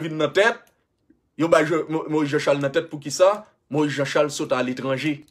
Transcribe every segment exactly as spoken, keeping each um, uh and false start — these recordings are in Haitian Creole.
vin nan tèt, yo bay Moïse Jean Charles nan tèt. Poukisa? Moïse Jean Charles sot aletranje.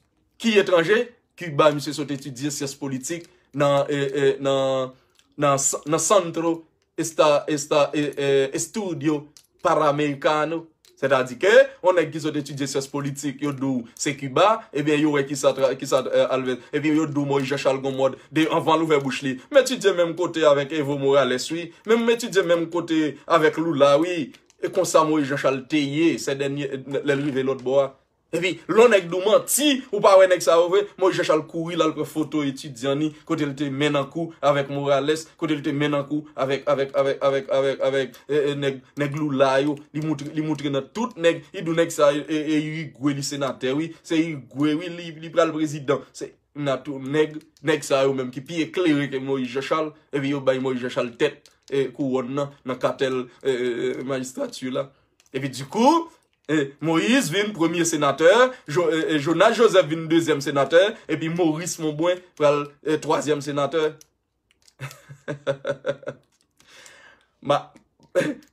Ki etranje? Kiba. Misye sot etidye syans politik nan, e, e, nan, nan, nan Centro Esta, Esta, e, e, Estudio Panamericano. Sètadi ke yon nèg ki sot etidye syans politik, yo di w se Kiba, ebyen yo wè kisa, kisa, e, Alves, epi yo di w Moïse Jean Charles gon mòd de anvan l ouvè bouch li. M etidye menm kote avèk Evo Morales, wi. Men m etidye menm kote avèk Lula, wi. E konsa Moïse Jean Charles te ye, sè dènye, lè l rive lòt bò a. Epi, lè yon nèg di w manti, ou pa wè nèg sa yo vre, Moïse Jean Charles kouri, l al pran foto etidyan ni, kote l te men nan kou avèk Morales, kote l te men nan kou avèk, avèk, avèk, avèk, avèk, avèk, e, e, nèg, nèg Lula yo. Li moutre, li moutre nan tout nèg, li di w nèg sa yo, e, e, Irigwe li senatè, wi. Se Irigwe, wi, li, li pral prezidan. Se, nan tou nèg, nèg sa yo menm ki pi eklere ke Moïse Jean Charles, epi yo bay Moïse Jean Charles tèt, e, kouwòn nan, nan katèl, e, e, e, majistrati la. Epi dikou, e, Moïse vin premye senatè, Jo-, e, e, Jonas Joseph vin dezyèm senatè, epi Maurice Monbrun pral, e, twazyèm senatè. Ma,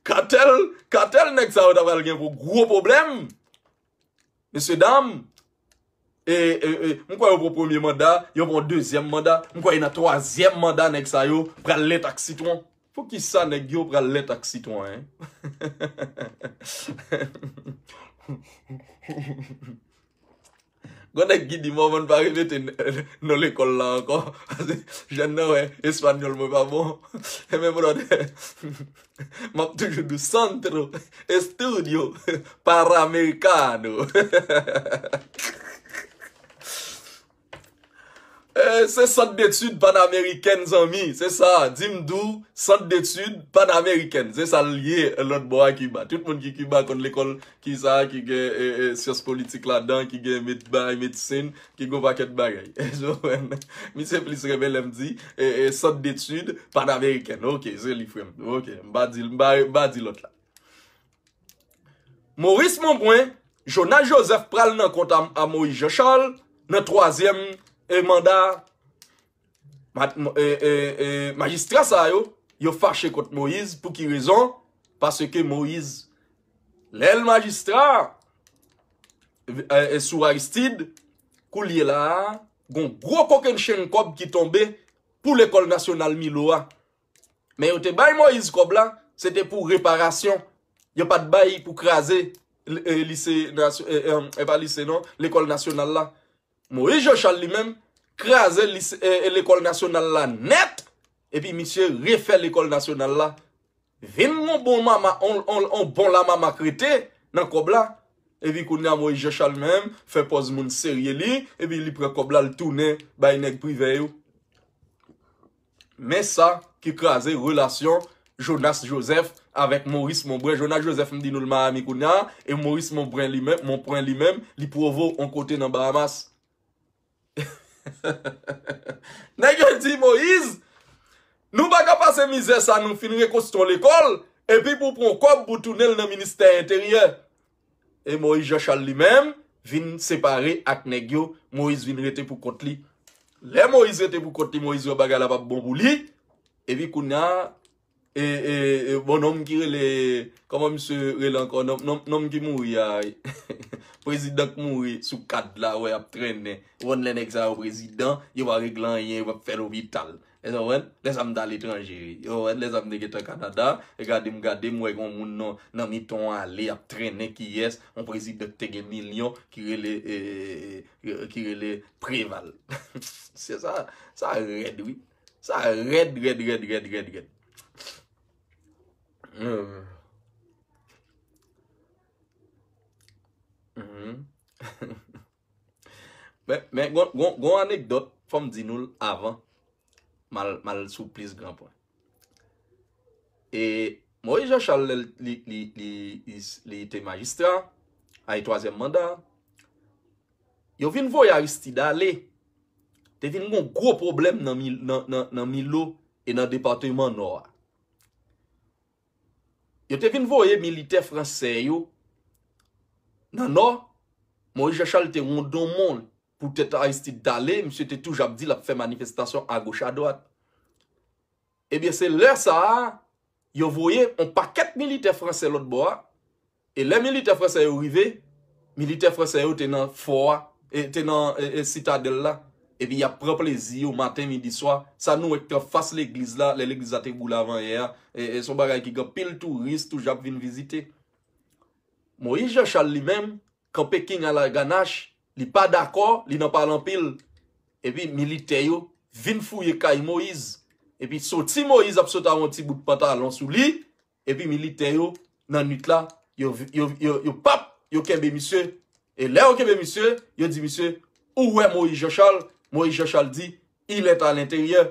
katèl, katèl nèg sa yo ta pral gen pou gwo pwoblèm. Mesye dam, e, e, e, m kwè yo pran premye manda, yo pran dezyèm manda, m kwè nan twazyèm manda nèg sa yo pral lèt ak sitwon. Poukisa nèg yo pral lèt ak sitwon, en? Gon nèg ki di Mòmon pa repete n-, non lekòl la ankò. Paske jèn nan wè espanyòl mwen pa bon. E men brother, m ap toujou di Centro Estudio Panamericano. E, se sant detid panameriken, zanmi. Se sa, di m di w, sant detid panameriken. Se sa l ye, lòt bò a Kiba. Tout moun ki Kiba konn lekòl ki sa, ki gen, e, e, syans politik ladan, ki gen med-, bay medsin, ki gen yon pakèt bagay. Misye plis renmen lè m di, e, e, sant detid panameriken. Ok, se li, frè m. Ok, m pa di, m pa, m pa di lòt la. Maurice Monbrun, Jonas Joseph pral nan kont a, a Moïse Jean Charles nan twazyèm, e, manda. Ma-, e, e, e, majistra sa yo, yo fache kont Moïse. Pou ki rezon? Paske Moïse, lè l majistra, e, e, sou Aristide, koulye la a, gon gwo kokennchenn kòb ki tonbe pou lekòl nasyonal Milo a. Men yo te bay Moïse kòb la, se te pou reparasyon. Yo pa t bay pou kraze, e, lise nasyo-, e, e, e pa lise non, lekòl nasyonal la. Moïse Jean Charles li menm kraze lise, e, e, lekòl nasyonal la nèt, epi misye refè lekòl nasyonal la. Vin yon bon mama, on, on, on bon lamama k rete nan kòb la. Epi kounye a Moïse Jean Charles menm fè pòz moun serye li, epi li pran kòb la, l tounen bay nèg privè yo. Men sa ki kraze relasyon Jonas Joseph avèk Maurice Monbrun. Jonas Joseph, m di nou l Miami kounye a, e Maurice Monbrun li menm, Monbrun li menm, li Provo, on kote nan Bahamas. Nèg yo di Moïse, nou pa ka pase mizè sa, nou fin rekonstwi lekòl, epi pou pran kòb pou tounen l nan ministè enteryè. E Moïse Jean Charles li menm vin separe ak nèg yo. Moïse vin rete pou kont li. Lè Moïse rete pou kont li, Moïse wè bagay la p ap bon pou li. Epi kounye a, e, e, e, bon, nonm ki rele, kòman misye rele ankò? Nonm, nonm, nonm ki mouri a, prezidan k mouri sou kad la, wè, y ap trennen. Ou konn lè nèg sa yo prezidan, yo pa regle anyen, yo p ap fè lopital. Èske w konprann? Lè sa m t aletranje, wi. Ou konprann? Lè sa m te gentan Kanada, e gade m gade, m wè gen yon moun nan, nan mitan yon ale, y ap trennen kiyès, yon prezidan ki te gen milyon, ki rele, e, e, e, ki rele Preval. Se sa, sa rèd, wi. Sa rèd, rèd, rèd, rèd, rèd, rèd. Hmm. Mhm. Men, men, gon, gon, gon anekdòt, fò m di nou l avan. M al, m al sou plis gran pwen. E Moïse Jean Charles, lè l, li, li, li, li, li te majistra, ay twazyèm manda, yo vin voye Aristide ale. Te vin gon gwo pwoblèm nan, Mil-, nan, nan, nan Milo e nan depatman Nò a. Yo te vin voye militè fransè yo nan Nò. Moïse Jean Charles te wondonmon poutèt Aristide t ale, misye te toujou ap di l ap fè manifestasyon agoch adwat. Ebyen, se lè sa a, yo voye yon pakèt militè fransè lòt bò a. E lè militè fransè yo rive, militè fransè yo te nan fò a, e, te nan e, e, sitadèl la. Epi y ap pran plezi yo maten, midi, swa. Sa nou wè k t anfas legliz la, lè legliz la te boule avanyè a. E, e, se yon bagay ki gen anpil touris toujou ap vin vizite. Moyiz Jan Chal li menm, kanpe king alaganach, li pa dakò, li nan pale anpil. Epi militè yo vin fouye kay Moyiz. Epi soti Moyiz ap sot a yon ti bout pantalon sou li. Epi militè yo, nan nwit la, yo, yo, yo, yo pap, yo kenbe misye. E lè yo kenbe misye, yo di misye, ou wè Moyiz Jan Chal? Moyiz Jan Chal di, il est à l'intérieur.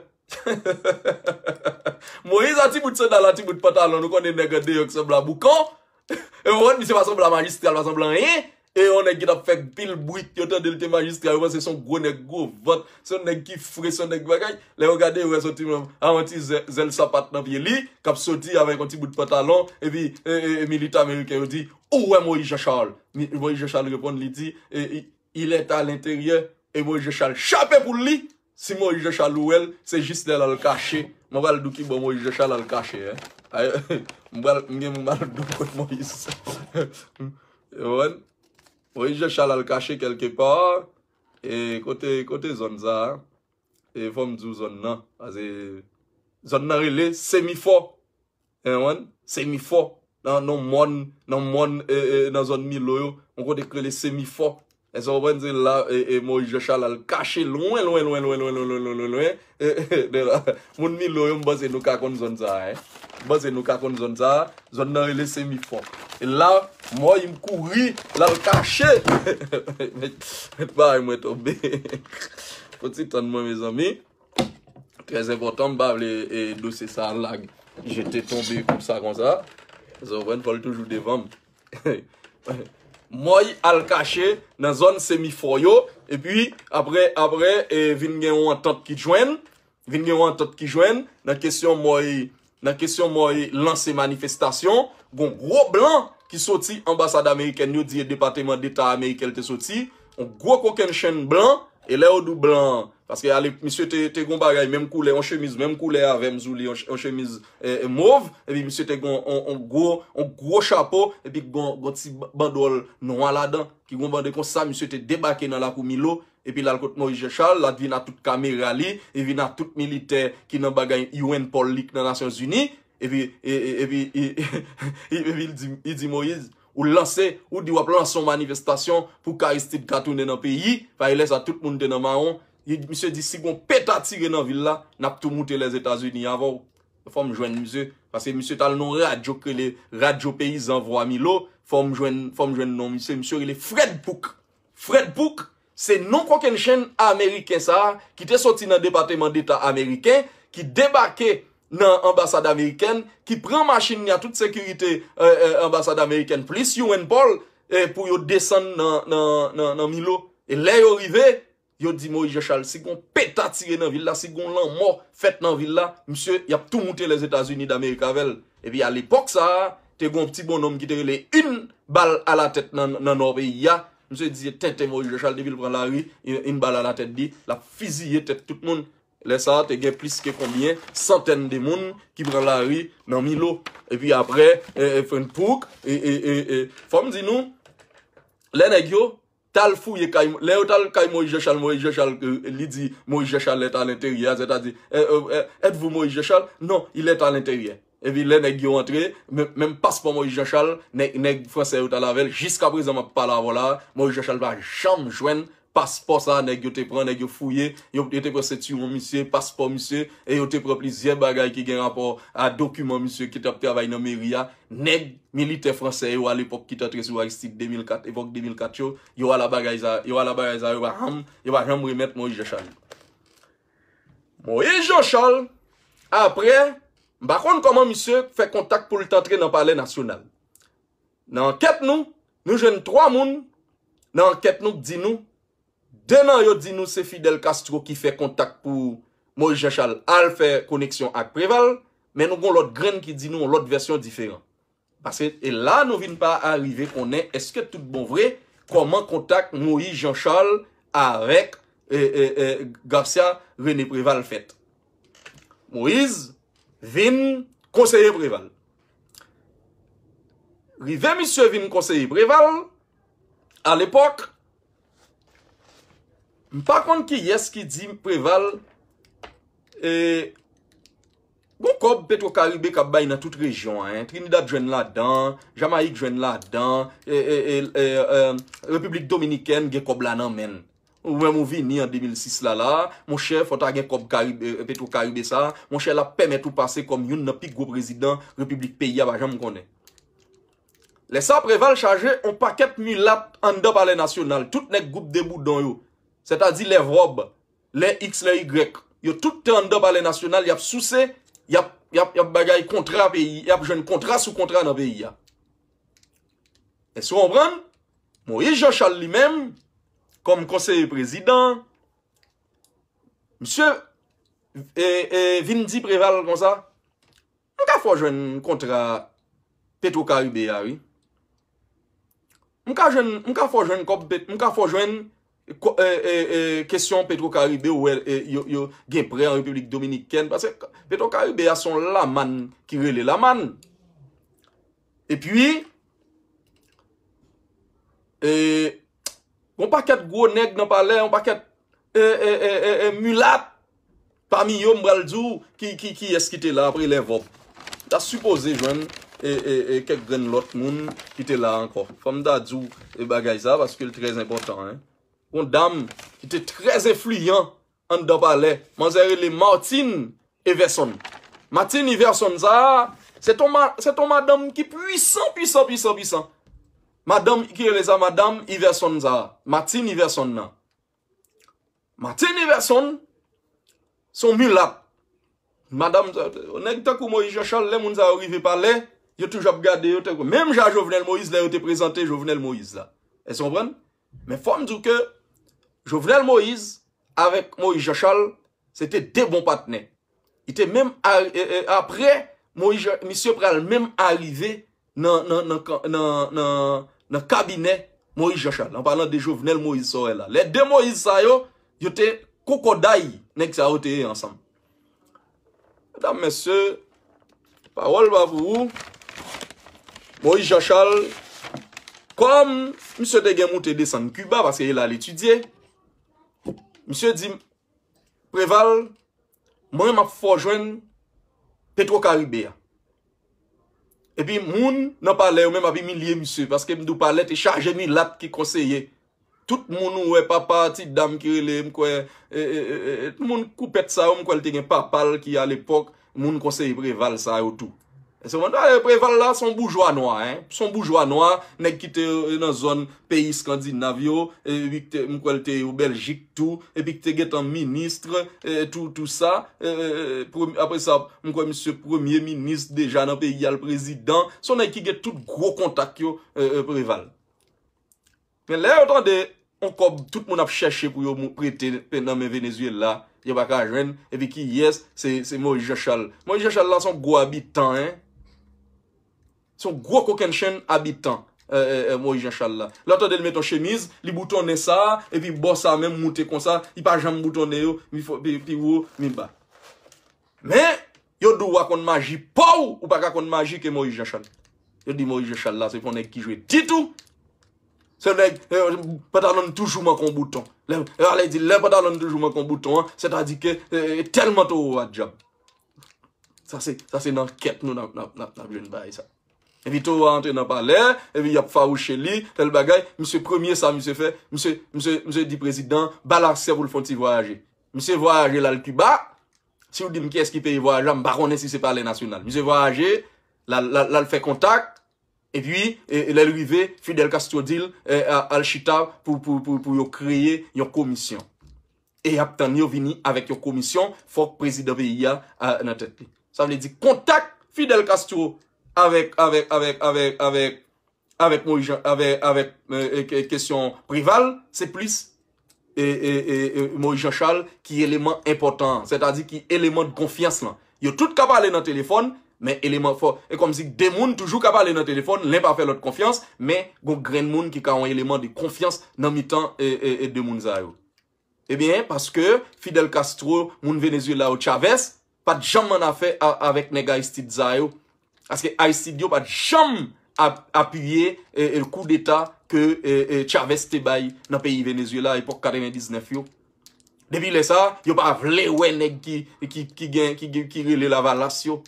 Moyiz a ti bout sandal, a ti bout pantalon, nou konnen nèg andeyò k sanble a boukan. E w konprann, misye pa sanble a majistra, l pa sanble a anyen. E yon nèg ki t ap fè pil bwit, yo tande l te majistra, yo panse se yon gwo nèg, gwo vant, se yon nèg ki fre, se yon nèg bagay. Lè yo gade, yo wè soti a yon ti zè- zèl sapat nan pye li, k ap soti avèk yon ti bout pantalon, epi e, e, e militè ameriken yo di, ou wè Moyiz Jan Chal? Mi- Moyiz Jan Chal reponn, li di, e, e, il est à l'intérieur, e Moyiz Jan Chal chape poul li, si Moyiz Jan Chal ou wè l, se jis lè l al kache. Mwen pral di w ki bò Moyiz Jan Chal al kache, en. Ay, m pral, m gen pou m al di w kot Moyiz. Ou konprann? Moyiz Jan Chal al kache kèlke pa. E kote, kote zòn sa a? E fò m di w zòn nan. Paske zòn nan rele Semifò. Ou konprann? Semifò. Nan, nan mòn, nan mòn, e, e, nan zòn Milo yo. Yon kote k rele Semifò. Èske w konprann? Se la, e, e, Moyiz Jan Chal al kache lwen, lwen, lwen. E, e, de la. Moun Milo yo, m panse nou ka konn zòn sa a, en. M panse nou ka konn zòn sa a. Zòn nan rele Semifò. E la, Moyiz kouri, l al kache. Met, met bagay mwen tonbe. Fò ti tann mwen, mezanmi. Trè enpòtan, m pa vle e, dosye sa a lag. Jete tonbe konsa, konsa. Zòvwen, fò l toujou devan m. Mòy al kache nan zòn Semifò yo, epi apre, apre, e, vin gen yon antant ki jwenn, vin gen yon antant ki jwenn nan kesyon Mòy, nan kesyon Mòy lanse manifestasyon, gon gwo blan ki soti anbasad amerikèn yo di e Depatman Deta ameriken te soti, yon gwo kokennchenn blan, e lè yo di w blan, paske ale, misye te, te gon bagay menm koulè, yon chemiz menm koulè avè m sou li, yon ch- yon chemiz e, e, mov, epi misye te gon yon, yon gwo, yon gwo chapo, epi gon, gon ti ba- bandwòl nwa ladan, ki gon bande konsa, misye te debake nan lakou Milo, epi l al kot Moyiz Jan Chal, l al vin a tout kamera li, li vin a tout militè ki nan bagay U N Paul li k nan Nasyonzini, epi, e, e, epi, e, epi l di, li di Moyiz, ou lanse, ou di w ap lanse yon manifestasyon pou k Aristide ka tounen nan peyi, paske lè sa tout moun te nan mawon, li- misye di si gon peta tire nan vil la, n ap tou moute Lèzetazini avè w. Fò m jwenn misye, paske misye t al nan yon radyo k rele Radyo Peyizan Vwa Milo, fò m jwenn, fò m jwenn non misye, misye rele Fred Pouk. Fred Pouk, se non kokennchenn ameriken sa a ki te soti nan Depatman Deta ameriken, ki debake nan anbasad amerikèn, ki pran machin li a tout sekirite e, e, anbasad amerikèn, plis U N Paul, e, pou yo desann nan, nan, nan, nan Milo. E lè yo rive, yo di Moyiz Jan Chal, si gon peta tire nan vil la, si gon lanmò fèt nan vil la, misye, y ap tou moute Lèzetazini Damerik avè l. Epi alepòk sa a, te gon ti bonnonm ki te rele Une Balle à la Tête nan, nan nò peyi a. Misye di se tenten Moyiz Jan Chal, depi l pran lari, Une Balle à la Tête li, l ap fiziye tèt tout moun. Lè sa a, te gen plis ke konbyen santèn de moun ki pran lari nan Milo. Epi apre, e, e, Fred Pouk, e, e, e, e, fò m di nou, lè nèg yo t al fouye kay, lè yo t al kay Moyiz Jan Chal, Moyiz Jan Chal, e, li di Moyiz Jan Chal est à l'intérieur, sètadi, e, e, e, êtes-vous Moïse Jean Charles? Non, il est à l'intérieur. Epi lè nèg yo antre, men- menm paspò Moyiz Jan Chal, nèg, nèg fransè yo t al avè l, jiskaprezan m ap pale avè w la, Moyiz Jan Chal pa janm jwenn paspò sa a nèg yo te pran, nèg yo fouye, yo, yo te pran sentiwon misye, paspò misye, e yo te pran plizyè bagay ki gen rapò a dokiman misye ki t ap travay nan meri a. Nèg militè fransè yo alepòk ki t antre sou Aristide de mil kat, epòk de mil kat yo, yo ala bagay sa, yo ala bagay sa, yo pa janm, yo pa janm remèt Moyiz Jan Chal. Moyiz Jan Chal, apre, m pa konn kòman misye fè kontak pou l t antre nan Palè Nasyonal. Nan ankèt nou, nou jwenn twa moun nan ankèt nou k di nou, de nan yo di nou se Fidel Castro ki fè kontak pou Moyiz Jan Chal al fè koneksyon ak Preval, men nou gon lòt grenn ki di nou yon lòt vèsyon diferan. Paske e la nou vin pa arive konnen èske tout bon vre, kòman kontak Moyiz Jan Chal avèk e, e, e, Garcia René Preval fèt. Moyiz vin konseye Preval. Rive misye vin konseye Preval, alepòk, m pa konn kiyès ki di Preval, e, gon kòb Petro Caribe k ap bay nan tout rejyon an, en. Trinidad jwenn ladan, Jamayik jwenn ladan, e, e, e, e, e, Repiblik Dominikèn gen kòb la nan men l. Ou menm ou vini an de mil sis la, la, monchè, fò ta gen kòb Caribe, e, Petro Caribe sa, monchè, l ap pèmèt ou pase kòm youn nan pi gwo prezidan Repiblik peyi a pa janm konnen. Lè sa, Preval chaje on pakèt milat anndan Palè Nasyonal, tout nèg gwoup de boudon yo, sètadi lè vòb, lè X, lè Y, yo tout te anndan Palè Nasyonal, y ap souse, y ap, y ap, y ap bagay kontra peyi, y ap jwenn kontra sou kontra nan peyi a. Èske w konprann? Moyiz Jan Chal li menm, kòm konseye prezidan, misye, e, e, vin di Preval konsa, "M ka fè w jwenn kontra Petro Caribe a, wi. M ka jwenn, m ka fè w jwenn kòb Pet-, m ka fè w jwenn ko-, e, e, e, kesyon Petro Caribe, ou wè, e, yo, yo gen prè an Repiblik Dominikèn, paske Petro Caribe a se yon lamann ki rele lamann." Epi, e, gon pakèt gwo nèg nan palè, yon pakèt, e, e, e, e, e, milat. Pami yo, m pral di w ki, ki, kiyès ki te la apre lè vòb. M ta sipoze jwenn, e, e, e, kèk grenn lòt moun ki te la ankò. Fò m ta di w, e, bagay sa, paske l trè enpòtan, en. Yon dam ki te trè enfliyan anndan palè. Manzè rele Martine Everson. Martine Everson sa a, se ton ma-, se ton madanm ki pwisan, pwisan, pwisan, pwisan. Madanm ki rele sa, madanm Everson sa a. Martine Everson nan. Martine Everson, se yon milat. Madanm, nèg tankou Moyiz Jan Chal, lè moun sa yo rive palè, yo toujou ap gade yo, tankou, menm jan Jovenel Moïse, lè yo te prezante Jovenel Moïse la. Èske w konprann? Men fò m di w ke Jovenel Moïse avèk Moyiz Jan Chal, se te de bon patnè. Li te menm a-, e, e, apre, Moyiz Jan, misye pral menm arive nan, nan, nan, nan, nan, nan kabinè Moyiz Jan Chal. An palan de Jovenel Moïse sa w wè la. Lè de Moïse sa yo, yo te kokoday, nèg sa yo te ye ansanm. Medam, mesye, pawòl pa pou ou. Moyiz Jan Chal, kòm misye te gen moute desann Kiba, paske li al etidye, misye di, Preval, mwen m ap fè w jwenn Petro Caribe a. Epi moun nan palè yo menm ap imilye misye, paske m di w palè te chaje milat ki konseye. Tout moun ou wè, papa ti dam ki rele, m kwè, e, e, e, e, tout moun koupèt sa yo, m kwè l te gen papa l ki alepòk, moun konseye Preval sa yo tou. Èske w konprann? Preval la, se yon boujwa nwa, en. Se yon boujwa nwa, nèg ki te, e, nan zòn peyi Eskandinav yo, e, epi ki te, m kwè l te o Bèljik tou, epi ki te gentan minis, e, tou, tou sa. E, e, e, premye, apre sa, m kwè misye premye minis deja nan peyi a, l prezidan. Se yon nèg ki gen tout gwo kontak yo, e, e, Preval. Men lè yo tande yon kòb tout moun ap chèche pou yo mou-, prete pe-, nan men Venezuela, yo pa ka jwenn, epi kiyès, se, se Moïse Jean Charles. Moïse Jean Charles la se yon gwo abitan, en. Se yon gwo kokennchenn abitan, e, e, e, Moïse Jean Charles la. Lè w tande l met yon chemiz, li boutonnen sa, epi bò sa menm moute konsa, li pa janm boutonnen yo, mi fo-, pi, pi wo, mi ba. Men, yo di w a konn maji pa w, ou pa ka konn maji ke Moïse Jean Charles. Yo di Moïse Jean Charles la, se pa yon nèg ki jwe ditou. Se nèg, e, pantalon l toujou manke yon bouton. Lè, e, ale di, lè pantalon l toujou manke yon bouton, an, sètadi ke, e, e, tèlman towo a dyab. Sa se, sa se nan ankèt nou n ap, n ap, n ap, n ap jwenn bagay sa. Epi towo a antre nan palè, epi y ap fawouche li, tèl bagay. Misye premye sa misye fè, misye, misye, misye di prezidan, ba l aksè pou l fè yon ti vwayaje. Misye vwayaje l al Kiba. Si w di m kiyès ki peye vwayaj la, m pa konnen si se Palè Nasyonal. Misye vwayaje, l al, l al, l al fè kontak, epi, e, e lè l rive, Fidel Castro di l, e, a-, al chita pou, pou, pou, pou yo kreye yon komisyon. E y ap tann yo vini avèk yon komisyon, fòk prezidan peyi a, a, nan tèt li. Sa vle di kontak Fidel Castro avèk, avèk, avèk, avèk, avèk avèk Moïse Jean, avèk, avèk, e, e, ke-, kesyon Preval, se plis, e, e, e, e, Moïse Jean Charles ki eleman enpòtan an, sètadi ki eleman de konfyans lan. Yo tout ka pale nan telefòn, men eleman fò, e kòmsi de moun toujou ka pale nan telefòn, len pa fè lòt konfyans, men gon grenn moun ki ka yon eleman de konfyans nan mitan, e, e, e de moun sa yo. Ebyen, paske Fidel Castro, moun Venezuela yo, Chavez, pa t janm annafè a- avèk nèg Aristide sa yo. Paske Aristide yo pa t janm ap- apiye e, e, koudeta ke e, e, Chavez te bay nan peyi Venezuela epòk katrevendiznèf yo. Depi lè sa, yo pa vle wè nèg ki, ki, ki, gen, ki, gen- ki rele Lavalas yo.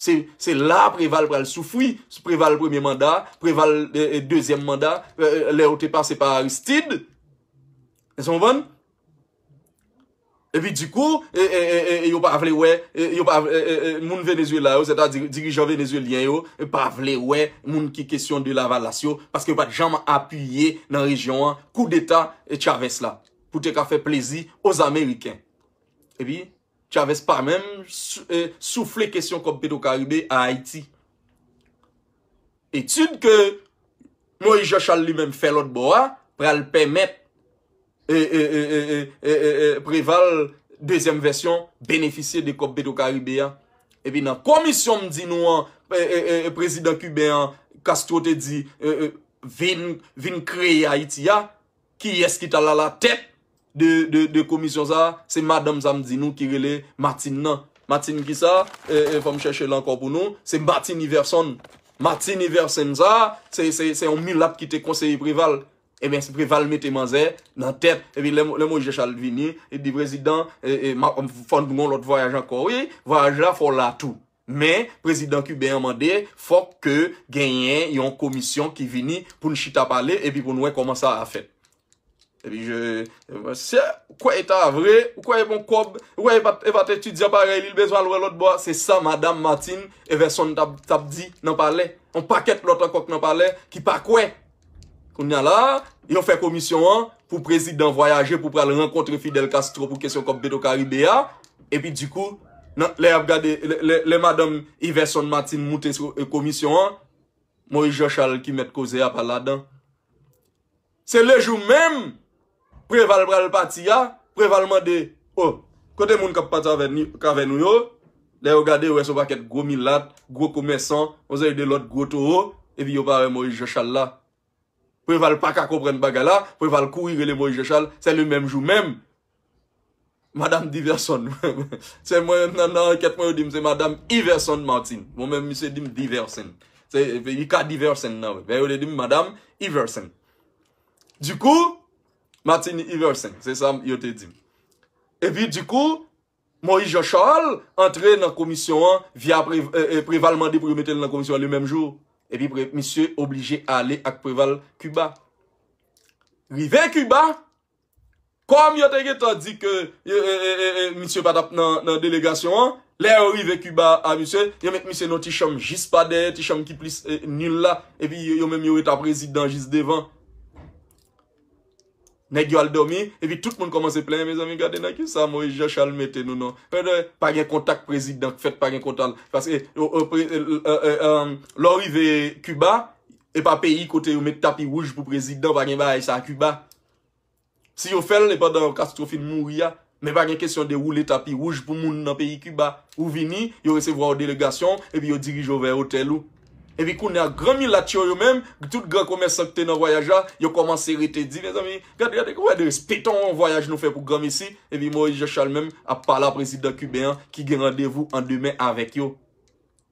Se, se la Preval pral soufri. Preval premye manda, Preval e, e, dezyèm manda, e, e, lè yo te pase pa Aristide. Èske w konprann? Epi dikou, e, e, e, e, yo pa vle wè, e, yo pa, e, e, e, moun Venezuela yo, sètadi dirijan venezuelyen yo, e pa vle wè moun ki kesyon de Lavalas yo, paske yo pa t janm apiye nan rejyon an koudeta e Chavez la, pou te ka fè plezi aux Américains. Epi, Chavez pa menm sou- e, soufle kesyon kòb Petro Caribe a Ayiti. Etid ke Moïse Jean Charles li menm fè lòt bò a pral pèmèt e, e, e, e, e, e, e, e, Preval dezyèm vèsyon benefisye de kòb Petro Caribe a. Epi nan komisyon m di nou an, e, e, e, e, prezidan kiben an, Castro te di, e, e, vin, vin kreye Ayiti a, kiyès ki t al alatèt de, de, de komisyon sa a? Se madanm sa m di nou ki rele Martine nan. Martine kisa? E, e, fò m chèche l ankò pou nou. Se Martine Iverson. Martine Iverson sa, se, se, se yon milat ki te konseye Preval. Ebyen, se Preval mete manzè nan tèt. Epi lè, lè Moïse Jean Charles vini, li di prezidan, e, e, ma- fò n gon lòt vwayaj ankò. Wi, vwayaj la fò w la tou. Men, prezidan kiben an mande, fòk ke genyen yon komisyon ki vini pou n chita pale, epi pou n wè kòman sa a fèt. Epi je, se, ou kwè e ta vre, ou kwè e bon kòb, ou kwè e pa, e pa t etidyan parèy li, li bezwen al wè lòt bò a, se sa madanm Martine Everson t ap, t ap di nan palè. Yon pakèt lòt ankò k nan palè ki pa kwè. Kounye a la, yo fè komisyon an pou prezidan vwayaje pou pral rankontre Fidel Castro pou kesyon kòb Petro Caribe a. Epi dikou, nan, lè y ap gade, lè, lè, lè madanm Iverson Martine moute sou e, komisyon an, Moïse Jean Charles ki mèt koze a pa ladan. Se lejou menm Preval pral pati a, Preval mande, o, kote moun k ap pati avè ni- k avè nou yo? Lè yo gade, yo wè se yon pakèt gwo milat, gwo komèsan, yon seri de lòt gwo towo, epi yo pa wè Moïse Jean Charles la. Preval pa ka konprann bagay la, Preval kouri rele Moïse Jean Charles, se le menm jou menm. Madanm Diverson. Se mwen, nan, nan ankèt mwen, yo di m se madanm Iverson Martine. Mwen menm, misye di m Diverson. Se, li ka Diverson nan, men yo te di m madanm Iverson. Dikou, Martine Iverson, se sa yo te di m. Epi, dikou, Moïse Jean Charles antre nan komisyon an via Pre- e, e, Preval mande pou yo mete l nan komisyon an le menm jou. Epi pre- misye oblije ale ak Preval Kiba. Rive Kiba, kòm yo te gentan di ke e, e, e, e, e, misye pa t ap nan, nan delegasyon an, lè yo rive Kiba a misye, yo met misye nan ti chanm jis pa dèyè, ti chanm ki plis e, nil la, epi yo, yo menm yo ret a prezidan jis devan. Nèg yo al dòmi, epi tout moun kòmanse plenyen, mezanmi, gade nan kisa Moïse Jean Charles mete nou non. Gade, pa gen kontak prezidan k fèt, pa gen kontak. Paske, o, o, pre- e, e, e, e, lè w rive Kiba, e pa peyi kote yo met tapi wouj pou prezidan, pa gen bagay sa Kiba. Si yo fè l, e pandan Castro fin mouri a, men pa gen kesyon de woule tapi wouj pou moun nan peyi Kiba. Ou vini, yo resevwa w delegasyon, epi yo dirije w vè otèl ou. Epi kounye a, gran milat yo, yo menm, tout gran komèsan ki te nan vwayaj la, yo kòmanse rete di, mezanmi, gade, gade, gade de respè, ton yon vwayaj nou fè pou granmesi, epi Moïse Jean Charles menm ap pale a prezidan kiben an ki gen randevou an demen avèk yo.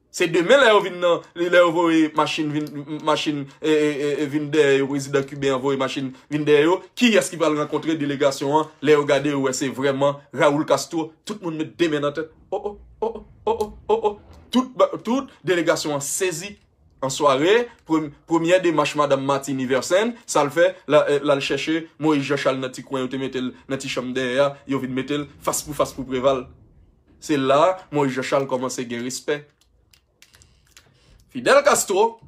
Se demen lè yo vin nan, lè yo voye machin vin, machin, e, e, e, e, vin dèyè yo, prezidan kiben an voye machin vin dèyè yo, kiyès ki pral rankontre delegasyon an, lè yo gade yo wè se vrèman Raul Castro, tout moun met de men nan tèt. O, o, o, o, o, o, o, o. Tout, ba- tout delegasyon an sezi. An sware, prem- premyè demach madanm Martine Iversen, sa l fè, la- e, l al chèche Moïse Jean Charles nan ti kwen yo te mete l nan ti chanm dèyè a, yo vin mete l fas pou fas pou Preval. Se la Moïse Jean Charles kòmanse gen respè. Fidel Castro,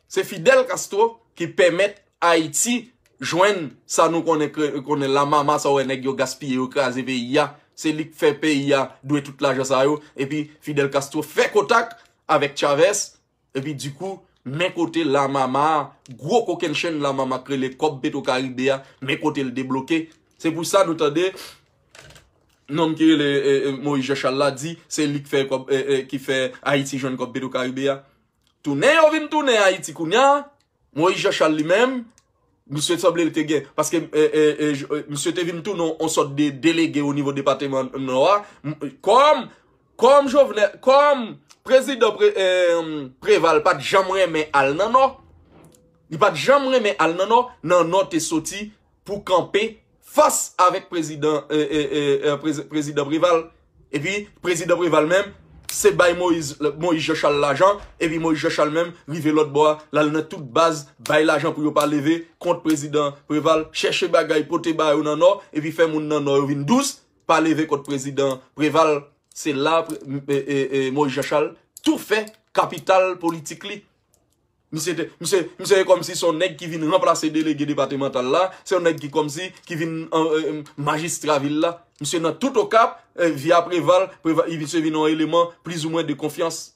se Fidel Castro ki pèmèt Ayiti jwenn sa nou konnen, konnen lamama sa w wè nèg yo gaspiye, yo kraze peyi a. Se li k fè peyi a dwe tout lajan sa yo. Epi Fidel Castro fè kontak avèk Chavez. Epi dikou, men kote lamama a, gwo kokennchenn lamama k rele kòb Petro Caribe a, men kote l debloke. Se pou sa nou tande nonm ki rele e, e, Moïse Jean Charles la di se li k fè kòb, e, e, ki fè Ayiti jwenn kòb Petro Caribe a. Tounen yo vin tounen Ayiti kounye a, Moïse Jean Charles li menm, misye sanble l te gen, paske e, e, e, j- e, misye te vin tounen yon sòt de delege o nivo depatman Nò a, m- kòm Kòm Jovenel, kòm prezidan Pre- eh, Preval pa t janm renmen al nan Nò, li pa t janm renmen al nan Nò, nan Nò te soti pou kanpe fas avèk prezidan eh, eh, eh, eh, prezi- prezidan Preval. Epi prezidan Preval menm, se bay Moyiz Moyiz Jan Chal lajan, epi Moyiz Jan Chal menm rive lòt bò a, l al nan tout baz, bay lajan pou yo pa leve kont prezidan Preval, chèche bagay pote ba yo nan Nò, epi fè moun nan Nò yo vin dous, pa leve kont prezidan Preval. Se la pre- e- e- e Moyiz Jan Chal tou fè kapital politik li. Misye te, misye, misye e kòmsi se yon nèg ki vin ranplase delege depatmantal la, se yon nèg ki kòmsi ki vin an- e- e- majistra vil la. Misye nan tout Okap, eh, via Preval, Preval, misye vin yon eleman plizoumwen de konfyans.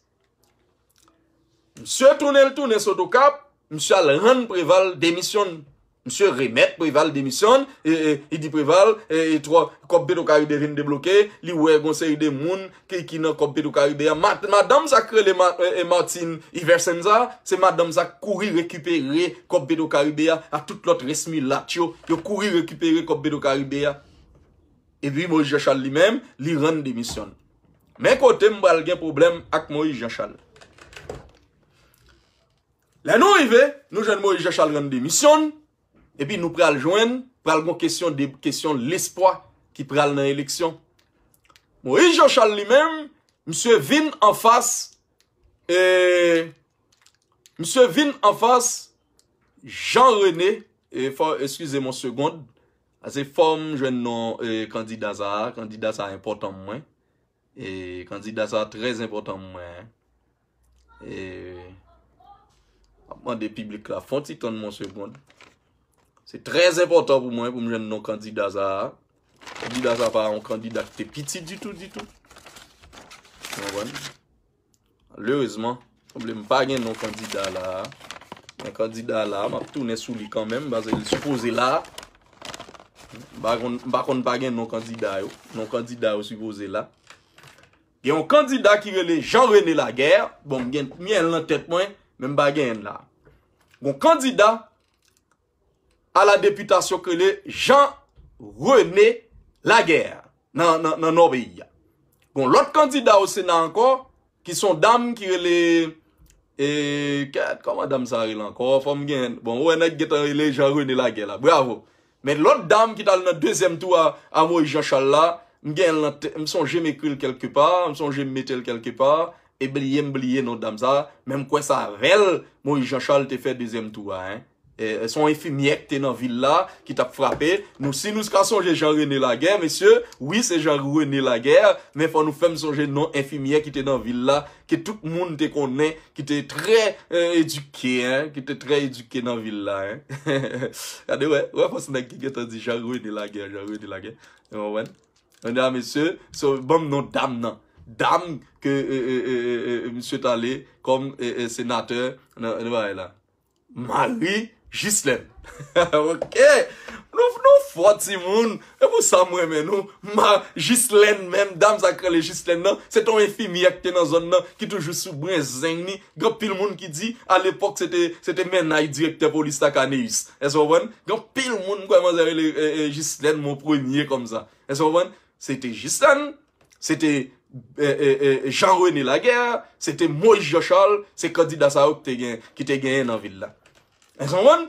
Misye tounen l tounen sot Okap, misye al rann Preval demisyon. Misye remèt Preval demisyon, e, e, li di Preval, e, e, twò, kòb Petwokaribe vin debloke, li wè gon seri de moun ki, ki nan kòb Petwokaribe a. Mat- madanm sa k rele Ma- e, e, Martine Iversenza, se madanm sa k kouri rekipere kòb Petwokaribe a, a tout lòt rès milat yo, yo kouri rekipere kòb Petwokaribe a. Epi Moyiz Jan Chal li menm, li rann demisyon. Men kote m pral gen pwoblèm ak Moyiz Jan Chal. Lè nou rive, nou jwenn Moyiz Jan Chal rann demisyon, epi nou pral jwenn, pral gon kesyon de kesyon lespwa ki pral nan eleksyon. Moyiz Jan Chal li menm, misye vin anfas, e, misye vin anfas Jean René, e, fò, excusez-moi seconde, ase fò m jwenn non e, kandida sa a, kandida sa a enpòtan mwen. E kandida sa a trè enpòtan pou mwen. E m ap mande piblik la fè yon ti tann mwen yon segond. Se trè enpòtan pou mwen pou m jwenn non kandida sa a. Kandida sa a pa yon kandida ki te piti ditou, ditou. Ou konprann? Malerezman, sanble m pa gen non kandida la a. Men kandida la a, m ap tounen sou li kanmenm, paske li sipoze la a. M pa konn, m pa konn pa gen non kandida yo. Non kandida yo sipoze la. Gen yon kandida ki rele Jean René Laguerre. Bon, m gen, m gen l nan tèt mwen, men m pa genyen l la. Gon kandida a la depitasyon ki rele Jean René Laguerre nan, nan, nan nò peyi a. Gon lòt kandida o Sena ankò, ki se yon dam ki rele, e, kèt, kòman dam sa rele ankò? Fò m gen, bon, ou wè nèg gentan rele Jean René Laguerre la. Bravo. Men lòt dam ki t al nan dezyèm tou a, a Moyiz Jan Chal la, m gen l nan tè- m sonje m ekri l kèlkepa, m sonje m mete l kèlkepa, e bliye m bliye non dam sa, men m kwè se avè l Moyiz Jan Chal te fè dezyèm tou a, en. E, se yon enfimyè ki te nan vil la, ki t ap frape. Nou, si nou ka sonje Jean René Laguerre, mesye, wi, se Jean René Laguerre, men fò nou fè m sonje non enfimyè ki te nan vil la, ke tout moun te konnen, ki te trè, e, edike, en, ki te trè edike nan vil la, en. Gade, wè, wè fòs nèg ki gentan di Jean René Laguerre, Jean René Laguerre. Ou konprann? Mwen di a mesye, so, ban m non dam nan. Dam ke e, e, e, e, e, misye t ale kòm e, e, senatè nan, nan bagay la. Marie Ghislaine. Ok. Nou, nou fò timoun. E pou sa m renmen nou. Ma, Ghislaine menm, dam sa k rele Ghislaine nan, se te yon enfimyè ki te nan zòn nan, ki toujou sou brenzen li. Gen anpil moun ki di, alepòk, se te, se te mennaj direktè polis la, Caneus. Èske w konprann? Gen anpil moun, m kwè manzè rele e, e, Ghislaine Mon Premye kòmsa. Èske w konprann? Se te Ghislaine, se te e, e, e, Jean René Laguerre, se te Moïse Jean Charles, se kandida sa yo ki te gen, ki te genyen nan vil la. Èske w konprann?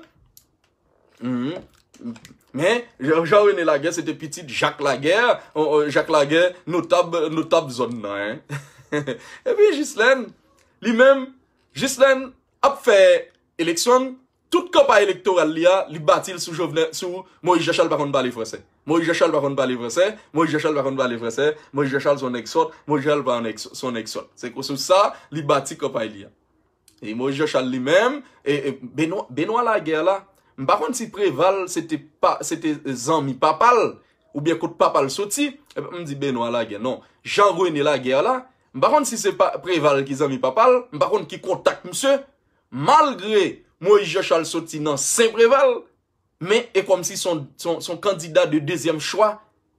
Mhm. Men, Jean, Jean René Laguerre, se te pitit Jacques Laguerre, o, o, Jacques Laguerre, notab, notab zòn nan, en. Epi Ghislaine, li menm, Ghislaine ap fè eleksyon, tout kanpay elektoral li a, li bati l sou Jovenel, sou Moïse Jean Charles pa konn pale fransè. Moïse Jean Charles pa konn pale fransè, Moïse Jean Charles pa konn pale fransè, Moïse Jean Charles se yon nèg sòt, Moïse Jean Charles pa yon nèg sò-, se yon nèg sòt. Se sou sa, li bati kanpay li a. E Moïse Jean Charles li menm, e, e Benoît, Benoît Laguerre la, m pa konn si Preval se te pa, se te zanmi papa l, oubyen kot papa l soti, e m di Benoît Laguerre, non. Jean René Laguerre la, m pa konn si se pa Preval ki zanmi papa l, m pa konn ki kontak misye, malgre Moïse Jean Charles soti nan Sen Preval, men e kòmsi se yon, se yon, se yon kandida de dezyèm chwa,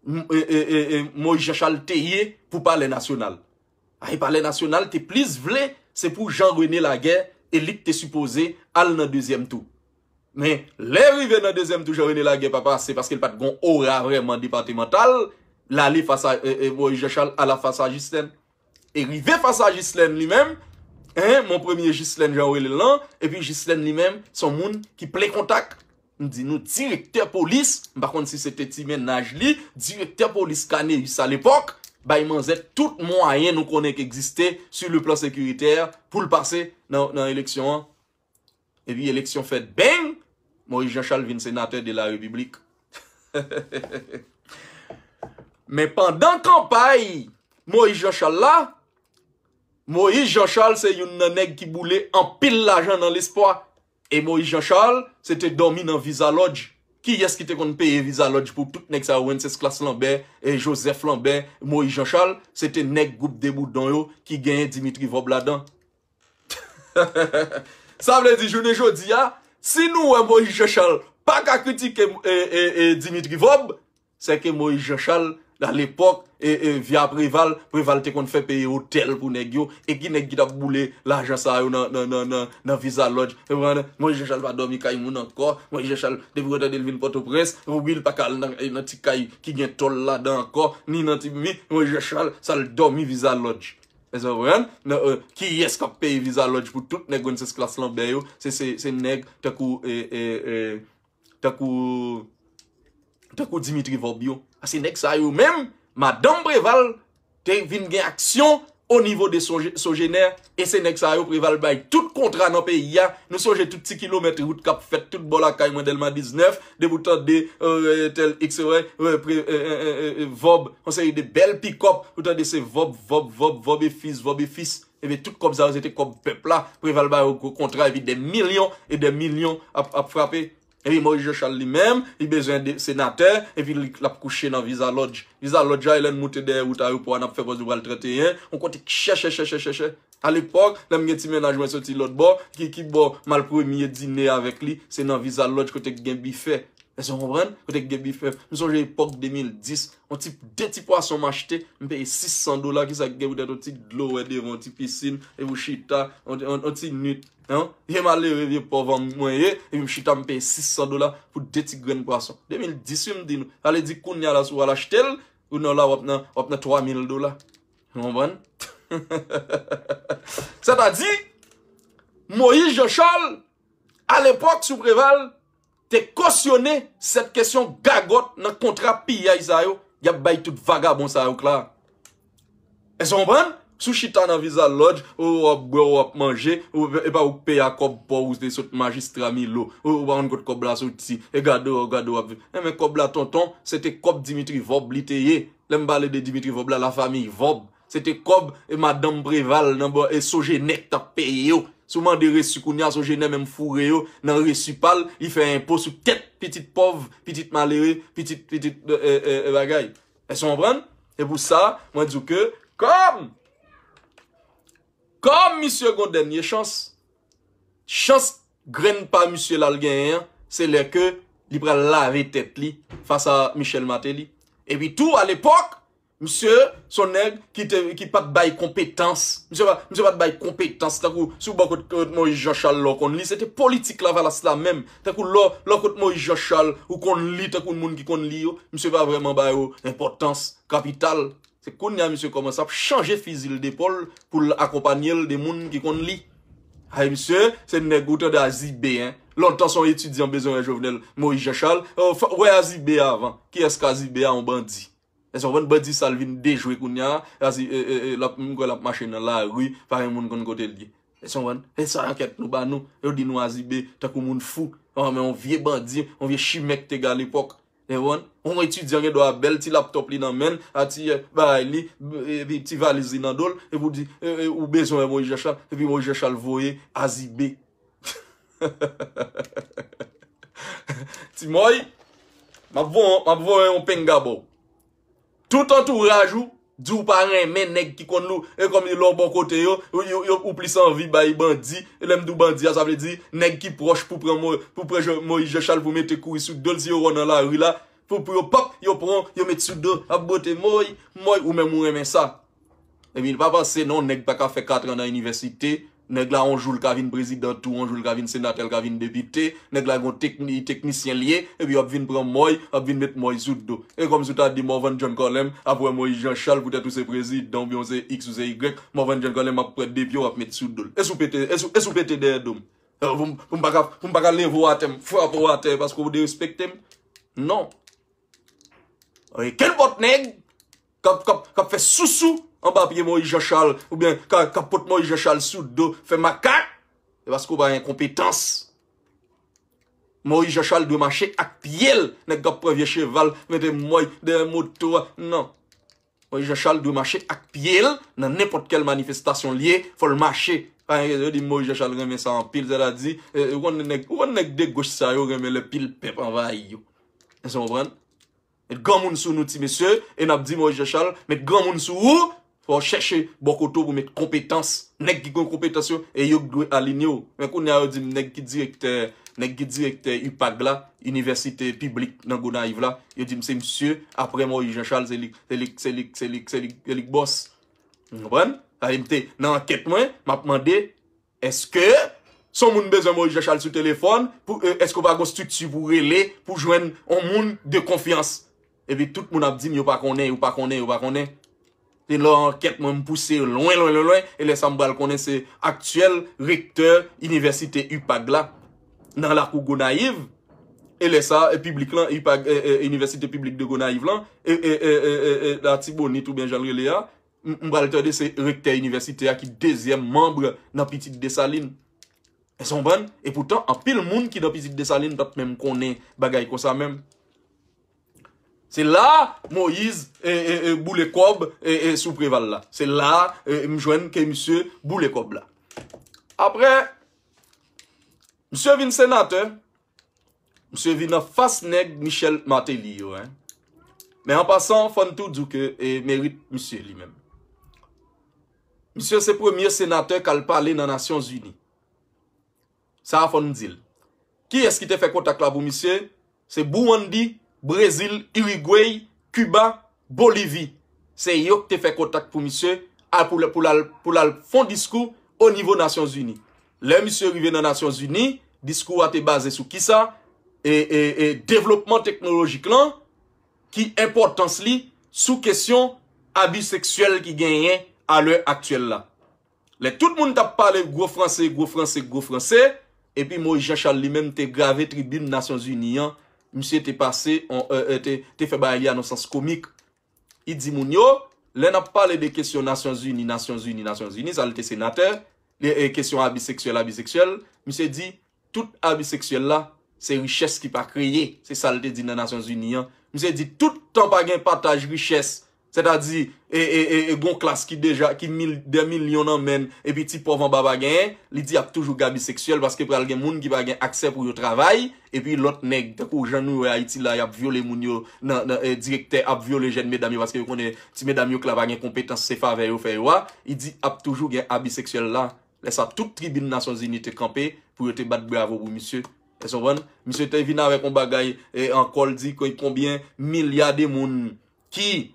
m, e, e, e, e, Moïse Jean Charles te ye pou Palè Nasyonal. Ay, Palè Nasyonal te plis vle, se pou Jean René Laguerre, e li k te sipoze al nan dezyèm tou. Men, lè rive nan dezyèm tou, Jean René Laguerre pa pase, paske l pa t gon ora vrèman depatmantal, l ale fas a, e, e, Moïse Jean Charles, ala fas a Ghislaine. E rive fas a Jislèn li menm, hein, mon premye Jislèn jan yo rele l lan, epi Jislèn li menm, se yon moun ki plen kontak. M di nou, direktè polis, m pa konn si se te ti mennaj li, direktè polis Canéus alepòk, bay manzè tout mwayen nou konnen ki egziste sur le plan sécuritaire pou l pase nan, nan eleksyon an. Epi eleksyon fèt, beng, Moïse Jean Charles vin senatè de la Repiblik. Men pandan kanpay Moïse Jean Charles la, Moïse Jean Charles se youn nan nèg ki boule anpil lajan nan Lespwa. E Moïse Jean Charles, se te dòmi nan Visa Lodge. Kiyès ki te konn peye Visa Lodge pou tout nèg sa yo, Wences Classe Lambert, e Joseph Lambert, Moïse Jean Charles, se te nèg gwoup Deboudon yo ki genyen Dimitri Vorbe ladan. Sa vle di, jounen jodi a, si nou wè Moïse Jean Charles pa ka kritike e, e, e Dimitri Vorbe, se ke Moïse Jean Charles, alepòk, e, e, via Preval, Preval te konn fè peye otèl pou nèg yo, e ki nèg ki t ap boule lajan sa yo nan, nan, nan, nan, nan Visa Lodge. E w konprann? Moïse Jean Charles pa dòmi kay moun ankò, Moïse Jean Charles, depi w tande l vin Pòtoprens, wi, l pa ka al nan, nan ti kay ki gen tòl ladan ankò, ni nan ti, wi, Moïse Jean Charles, sa l dòmi Visa Lodge. Èske w konprann? Nan, euh, kiyès k ap peye Visa Lodge pou tout nèg Wences Classe Lambert yo? Se, se, se nèg tankou, e, e, e, tankou, tankou Dimitri Vorbe yo. Paske nèg sa yo menm, madanm Preval te vin gen aksyon o nivo de Soje-, Sogener, e se nèg sa yo Preval bay tout kontra nan peyi a. Nou sonje tout ti kilomèt wout k ap fèt tout bò lakay mwen, Dèlma diznèf, depi w tande, euh, tèl X, euh, pre-, euh, euh, euh, euh, Vorbe, yon seri de bèl pikòp, ou tande se Vorbe, Vorbe, Vorbe, Vorbe e fis, Vorbe e fis. Ebyen, tout kòb sa yo, se te kòb pèp la. Preval ba yo gwo kontra, epi dè milyon e dè milyon ap, ap frape. Epi Moïse Jean Charles li menm, li bezwen de senatè, epi li, l ap kouche nan Visa Lodge. Visa Lodge a, e lè n moute dèyè wout ayewopò a, n ap fè pòz nou pral trannteyen, yon kote k chè, chè, chè, chè, chè, chè. Alepòk, lè m gen ti mennaj mwen soti lòt bò, ki, ki bò m al premye dine avèk li, se nan Visa Lodge kote k gen bifè. Èske w konprann? Kote k gen bifè. M sonje epòk de mil dis, yon ti, de ti pwason m achte, m peye sis san dola, kisa k gen poutèt yon ti dlo wè devan, yon ti pisin, epi w chita, yon, yon, yon ti nwit. Hein? Vye malere, vye pòv an mwen ye, epi m chita m peye sis san dola pou de ti grenn pwason. De mil dis wi m di nou. Sa vle di kounye a la si w al achte l, ou nan la w ap nan, w ap nan twa mil dola. Ou konprann? Sètadi, Moïse Jean Charles, alepòk sou Preval, te kosyone sèt kesyon gagòt nan kontra piyay sa yo, y ap bay tout vagabon sa yo k la. Èske w konprann? Si w chita nan Visa Lodge, ou w ap bwè, ou w ap manje, ou, e pa ou k peye a kòb pa w, ou te sot majistra Milo, ou, ou pa konn kot kòb la soti, e gade w, gade w ap viv. Enben, kòb la, tonton, se te kòb Dimitri Vorbe li te ye. Lè m pale de Dimitri Vorbe la, lafanmi Vorbe. Se te kòb, e, madanm Preval nan bò, e, Sogener k t ap peye yo. Si w mande resi kounye a, Sogener menm foure yo nan resi pa l, li fè enpo sou tèt pitit pòv, pitit malere, pitit, pitit, e, e, e, bagay. Èske w konprann? E pou sa, mwen di w ke, kòm, kòm misye gon dènye chans, chans grenn pa misye la l genyen an, se lè ke li pral lave tèt li fas a Michel Martelly. Epi tou, alepòk, misye, se yon nèg ki te, ki pa t bay konpetans. Misye pa, misye pa t bay konpetans. Tankou, si w bò kot, kot Moïse Jean Charles la w konn li, se te politik Lavalas la menm. Tankou lè w, lè w kot Moïse Jean Charles, ou konn li tankou moun ki konn li yo, misye pa vrèman ba yo enpòtans kapital. Se kounye a misye kòmanse ap chanje fizi l depòl pou l akonpanye l de moun ki konn li. Ay, misye, se nèg ou tande Azibe, en. Lontan se yon etidyan bezwen wè Jovenel Moïse Jean Charles. Euh, fò, wè Azibe avan. Kiyès k Azibe a? Yon bandi. Èske w konprann? Bandi sa l vin dejwe kounye a. Azi-, e, e, e, l ap, m kwè l ap mache nan lari, pa gen moun konn kote l ye. Èske w konprann? E sa ankèt nou ba nou. Yo di nou Azibe tankou moun fou. An, men yon vye bandi, yon vye chimè k te gen alepòk. Ou konprann? Yon etidyan gen dwa bèl ti laptòp li nan men l, a ti, e, bagay li, epi ti valiz li nan do l, epi w di, e, e, ou bezwen wè Moïse Jean Charles, epi Moïse Jean Charles voye Azibe. Ti Mòy, m ap voye, m ap voye yon penga ba w. Tout antouraj ou di w pa renmen nèg ki konn li, e kòm lè w bò kote yo, yo, yo, yo, ou plis anvi bay bandi. E lè m di w bandi a, sa vle di nèg ki pwòch pou pran Mo-, pou pran Jean-, Moïse Jean Charles pou mete kouri sou do l si yo wè w nan lari la. Pou, pou yo pòp, yo pran, yo met sou do, ap bote Mòy, Mòy, ou menm ou renmen sa. Epi pa panse non, nèg pa ka fè katran nan inivèsite, Nèg la, yon jou l ka vin prezidan tou, yon jou l ka vin senatè, l ka vin depite. Nèg la gon tekni-, teknisyen l ye, epi w ap vin pran mòy, w ap vin met mòy sou do. E kòmsi w ta di Morvan John Colem ap wè Moyiz Jan Chal poutèt ou se prezidan, oubyen w se X, ou se Y, Morvan John Colem ap pran de pye w ap met sou do l. E si w pete, e si w, e si w pete dèyè do m? Pou m, pou m pa ka, pou m pa ka leve w atè, m frape w atè paske w derespekte m? Non. Kenpòt nèg k ap, k ap, k ap fè sousou anba pye Moyiz Jan Chal, oubyen k ap, k ap pot Moyiz Jan Chal sou do, fè makak, se paske w pa gen konpetans. Moyiz Jan Chal dwe mache ak pye l. Nèg k ap pran vye cheval, mete mòy dèyè moto a. Non. Moyiz Jan Chal dwe mache ak pye l nan nenpòt kèl manifestasyon l ye, fò l mache. Pa gen rezon, yo di Moyiz Jan Chal renmen sa anpil, sètadi, e, ou konn nèg, ou konn nèg de goch sa yo renmen lè pil pèp anvayi yo. Èske w konprann? Met granmoun sou nou, ti mesye, e n ap di Moyiz Jan Chal, met granmoun sou ou, fò w chèche bò kote w pou met konpetans. Nèg ki gen konpetans yo, e yo k dwe alinye w. Men kounye a yo di m nèg ki direktè, nèg ki direktè UPAG la, inivèsite piblik nan Gonayiv la, yo di m se misye, aprè Moyiz Jan Chal, se li, se li, se li, se li, se li, se li k bòs. Ou konprann? Sa vle di m te nan ankèt mwen, m ap mande, èske si yon moun bezwen Moyiz Jan Chal sou telefòn, pou, e, èske w pa gon estrikti pou rele, pou jwenn yon moun de konfyans? Epi tout moun ap di m yo pa konnen, yo pa konnen, yo pa konnen. Se lè ankèt mwen m pouse lwen, lwen, lwen, lwen, e lè sa m pral konnen se aktyèl rektè inivèsite UPAG la, nan lakou Gonayiv. E lè sa, e piblik lan, UPAG, e, e, Inivèsite Piblik de Gonayiv lan, e, e, e, e, e, e, Latibonit oubyen jan l rele a, m, m pral tande se rektè inivèsite a ki dezyèm manm nan Pitit Desalin. Èske w konprann? E poutan, anpil moun ki nan Pitit Desalin pa t menm konnen bagay konsa menm. Se la Moyiz, e, e, e, boule kòb, e, e, sou Preval la. Se la, e, m jwenn ke misye boule kòb la. Apre, misye vin senatè, misye vin anfas nèg Michel Martelly yo, en. Men an pasan, fò n tou di w ke, e, merit misye li menm. Misye se premye senatè k al pale nan Nasyonzini. Sa a fò n di l. Kiyès ki te fè kontak la pou misye? Se Burundi, Brezil, Irigwey, Kiba, Bolivi. Se yo ki te fè kontak pou misye, a, pou l, pou l al, pou l al fè yon diskou o nivo Nasyonzini. Lè misye rive nan Nasyonzini, diskou a te baze sou kisa? E, e, e devlopman teknolojik lan, ki enpòtans li sou kesyon abi seksyèl ki genyen a lè aktyèl la. Lè tout moun t ap pale gwo franse, gwo franse, gwo franse, epi Moyiz Jan Chal li menm te grave tribin Nasyonzini an, misye te pase, on, e, e, te, te fè bagay li a nan sans komik. Li di moun yo, lè n ap pale de kesyon Nasyonzini, Nasyonzini, Nasyonzini, sa l te senatè, li, e, kesyon abi seksyèl, abi seksyèl, misye di, tout abi seksyèl la, se richès ki pa kreye. Se sa l te di nan Nasyonzini an. Misye di, tout tan pa gen pataj richès, sètadi, e, e, e, e gon klas ki deja, ki mil, dè milyon nan men l, epi ti pòv anba pa genyen, li di ap toujou gen abi seksyèl, paske pral gen moun ki pa gen aksè pou yo travay, epi lòt nèg, tankou jan nou wè Ayiti la, y ap vyole moun yo, nan, nan, e, direktè ap vyole jèn medam yo, paske yo konnen ti medam yo k la pa gen konpetans, se favè yo fè yo a, li di ap toujou gen abi seksyèl la. Lè sa, tout tribin Nasyonzini te kanpe pou yo te bat bravo pou misye. Èske w konprann? Misye te vin avèk yon bagay, e, ankò, l di ke konbyen milya de moun ki,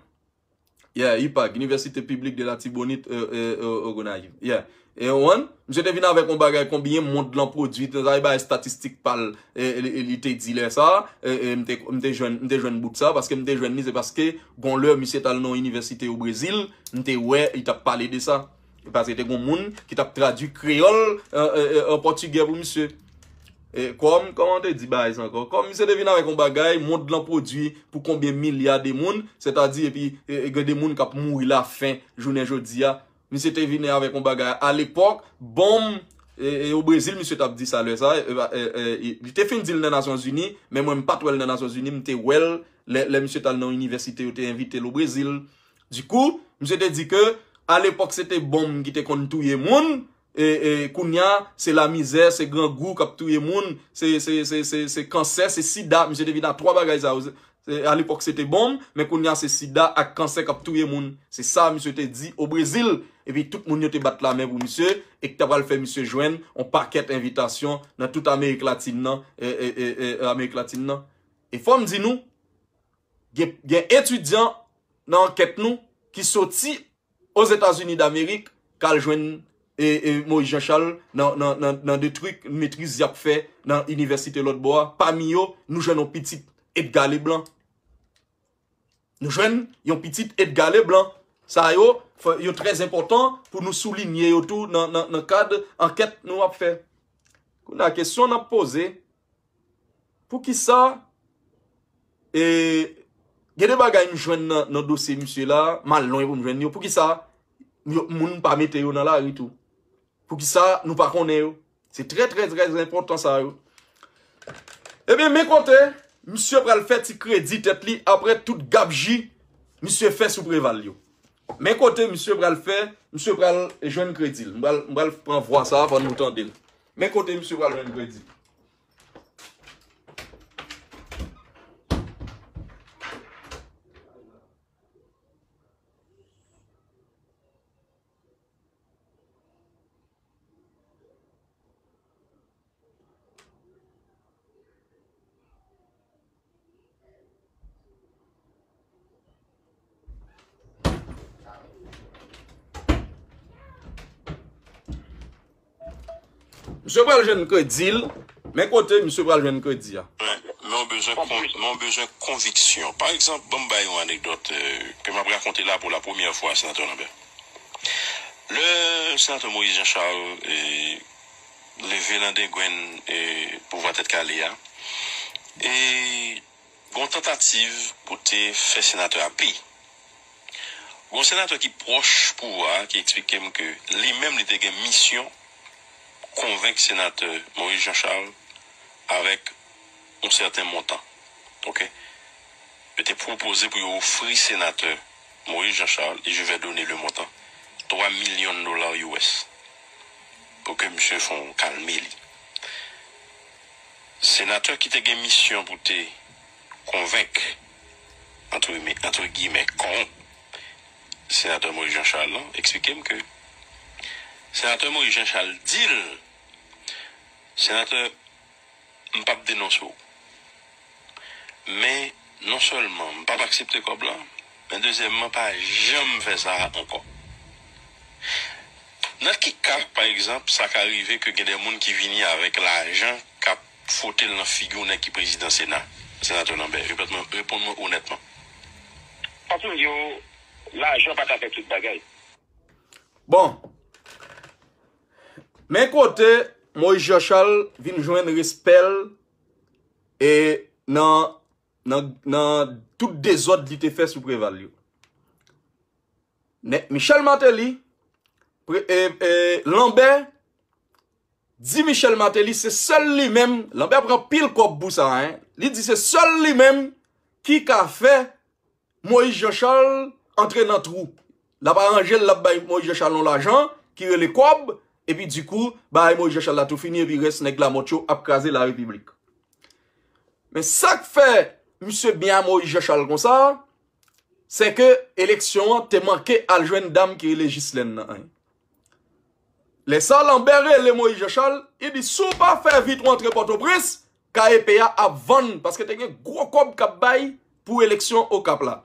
yeah, UPAG, Université Publique de l'Artibonite, e, e, e, e, Gonayiv. Yeah. E, w konprann? Misye te vin avèk yon bagay konbyen mond lan pwodui, sa e bay estatistik pa l, e, e, e, li te di lè sa, e, e, m te, m te jwenn, m te jwenn bout sa, paske m te jwenn li, se paske gon lè misye t al nan yon inivèsite o Brezil, m te wè li t ap pale de sa. Paske te gon moun ki t ap tradui kreyòl, e, e, e, an pòtigè pou misye. E, kòm, kòman te di bagay sa ankò? Kòm misye te vin avèk yon bagay, mond lan pwodui pou konbyen milya de moun, sètadi, epi, e, e, gen de moun k ap mouri lafen jounen jodi a. Misye te vin avèk yon bagay, alepòk, bonm, e, e, o Brezil, misye t ap di sa lè sa, e, e, e, e, li te fin di l nan Nasyonzini, men mwen m pa t wè l nan Nasyonzini, m te wè l lè, lè misye t al nan yon inivèsite, yo te envite l o Brezil. Dikou, misye te di ke, alepòk, se te bonm ki te konn touye moun, e, e, kounye a, se lamizè, se grangou k ap touye moun, se, se, se, se, se kansè, se sida. Misye te vin a twa bagay sa yo. Se, alepòk, se te bonm, men kounye a, se sida ak kansè k ap touye moun. Se sa misye te di o Brezil. Epi tout moun yo te bat lamen pou misye, e ki ta pral fè misye jwenn yon pakèt envitasyon nan tout Amerik Latin nan, e, e, e, e, Amerik Latin nan. E fò m di nou, gen, gen etidyan nan ankèt nou ki soti Ozetazini Damerik k al jwenn, e, e Moïse Jean Charles nan, nan, nan, nan de trik metriz y ap fè nan inivèsite lòt bò a. Pami yo, nou jwenn yon pitit Edgar Leblanc. Nou jwenn yon pitit Edgar Leblanc. Sa yo, fò, yo trè enpòtan pou nou soulinye yo tou nan, nan, nan kad ankèt nou ap fè. Kounye a, kesyon n ap poze, poukisa, e, gen de bagay m jwenn nan, nan dosye misye la, m al lwen pou m jwenn yo, poukisa yo, moun pa mete yo nan lari tou? Poukisa nou pa konnen yo? Se trè, trè, trè enpòtan sa yo. Ebyen, men kote misye pral fè ti kredi tèt li apre tout gabji misye fè sou Preval yo. Men kote misye pral fè, misye pral jwenn kredi l. M pral, m pral pran vwa sa a, fò nou tande l. Men kote misye pral jwenn kredi l. Misye pral jwenn kredi l. Men kote misye pral jwenn kredi a. Men w bezwen kon-, men w bezwen konviksyon. Pa egzanp, ban m bay yon anekdòt, euh, ke m ap rakonte la pou la premyè fwa, Senatè Lambert. Lè Senatè Moïse Jean Charles, eh, leve nan dengwenn, eh, pouvwa Tèt Kale a, e gon tantativ pou te fè senatè a peye. Gon senatè ki pwòch pouvwa a ki eksplike m ke li menm li te gen misyon konvenk senatè Moïse Jean Charles avèk yon sèten montan. Oke? Yo te pwopoze pou yo ofri senatè Moïse Jean Charles, et je vais donner le montant, twa milyon dola U S, pou ke misye fè yon kalme li. Senatè ki te gen misyon pou te konvenk, antre, antre giyimè, kont senatè Moïse Jean Charles lan, eksplike m ke senatè Moïse Jean Charles di l, senatè, m p ap denonse w. Men, non sèlman m p ap aksepte kòb la, men dezyèmman, pa janm fè sa ankò. Nan ki ka, pa egzanp, sa ka rive ke gen de moun ki vini avèk lajan k ap fwote l nan figi yon nèg ki prezidan Sena, Senatè Lambert? Reponn mwen, reponn mwen onètman. Paske yo, lajan pa ka fè tout bagay. Bon. Men kote Moïse Jean Charles vin jwenn respè l, e nan, nan, nan tout dezòd li te fè sou Preval yo. Nèg Michel Martelly, pre-, e, e, Lambert di Michel Martelly se sèl li menm, Lambert pran pil kòb pou sa, en. Li di se sèl li menm ki ka fè Moïse Jean Charles antre nan twou. L ap aranje l, l ap bay Moïse Jean Charles yon lajan ki rele kòb, epi dikou, bagay Moïse Jean Charles la tou fini, epi rès nèg Lamòt yo ap kraze larepiblik. Men sa k fè misye byen a Moïse Jean Charles konsa, se ke eleksyon an te manke al jwenn dam ki rele Ghislaine nan. Lè sa, Lambert rele Moïse Jean Charles, li di, si w pa fè vit ou antre Pòtoprens, K E P a ap vann, paske te gen gwo kòb k ap bay pou eleksyon Okap la.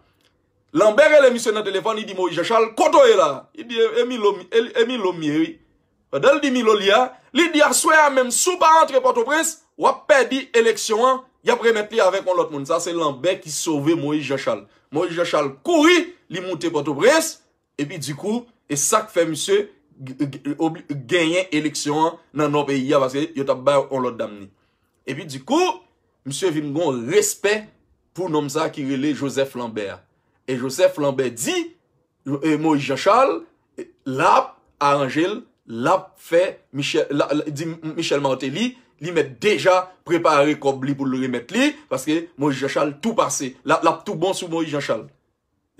Lambert rele misye nan telefòn, li di, Moïse Jean Charles, kote w ye la? Li di, e, e Milo, e, e Milo m ye, wi. Pandan l di Milo l ye a, li di, aswè a menm, si w pa antre Pòtoprens, w ap pèdi eleksyon an, y ap remèt li avèk yon lòt moun. Sa se Lambert ki sove Moïse Jean Charles. Moïse Jean Charles kouri, li moute Pòtoprens, epi dikou, e sa k fè misye g-, g-, obli-, genyen eleksyon an nan nò peyi a, paske yo t ap bay yon lòt dam ni. Epi dikou, misye vin gon respè pou nonm sa ki rele Joseph Lambert. E Joseph Lambert di, e, Moïse Jean Charles, e, l ap aranje l, l ap fè Michel, la, la, di Michel Martelly, li mèt deja prepare kòb li pou l remèt li, paske Moïse Jean Charles tou pase. L ap, l ap tou bon sou Moïse Jean Charles.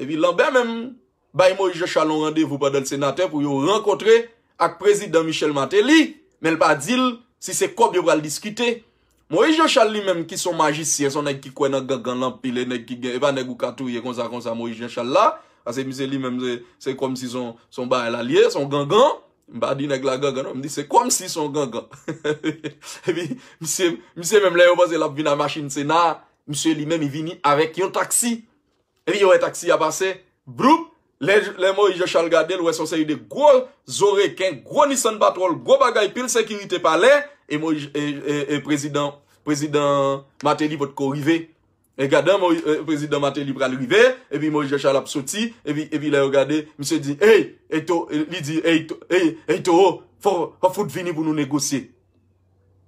Epi Lambert menm bay Moïse Jean Charles yon randevou pandan l senatè pou yo rankontre ak prezidan Michel Martelly, men l pa di l si se kòb yo pral diskite. Moïse Jean Charles li menm ki se yon majisyen, se yon nèg ki kwè nan gangan l anpil, e nèg ki gen, e pa nèg ou ka touye konsa konsa Moïse Jean Charles la, paske misye li menm se, se kòmsi se yon, se yon bagay la l ye, se yon gangan. M pa di nèg la gangan non, m di se kòmsi se yon gangan. Epi misye, misye menm lè yo panse l ap vin a machin Sena, misye li menm li vini avèk yon taksi. Epi yo wè taksi a pase, bloup, Lè, lè Moïse Jean Charles gade l, wè se yon seri de gwo zo reken, gwo Nissan Patrol, gwo bagay, pil sekirite palè, e Moïse, e, e, e prezidan, prezidan Martelly potko rive. E gade, Moïse, e, prezidan Martelly pral rive, epi Moïse Jean Charles ap soti, epi, epi lè yo gade, misye di, ey, ey, to, li di, ey, to, ey, ey, Toro, fò, fò fout vini pou nou negosye.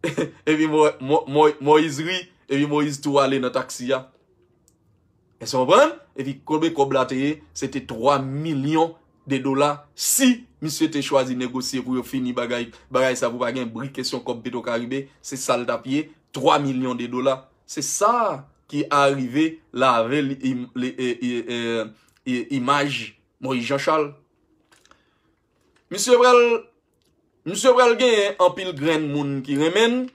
Epi Mo, Mo, Mo, Moïse ri, epi Moïse tou ale nan taksi a. Èske w konprann? Epi konbyen kòb la te ye? Se te twa milyon de dola. Si misye te chwazi negosye pou yo fini bagay, bagay sa pou pa gen bri kesyon kòb Petro Caribe, se sa l t ap ye, twa milyon de dola. Se sa ki arive lave li, im, li, e, e, e, e, imaj Moïse Jean Charles. Misye pral, misye pral genyen anpil grenn moun ki renmen l.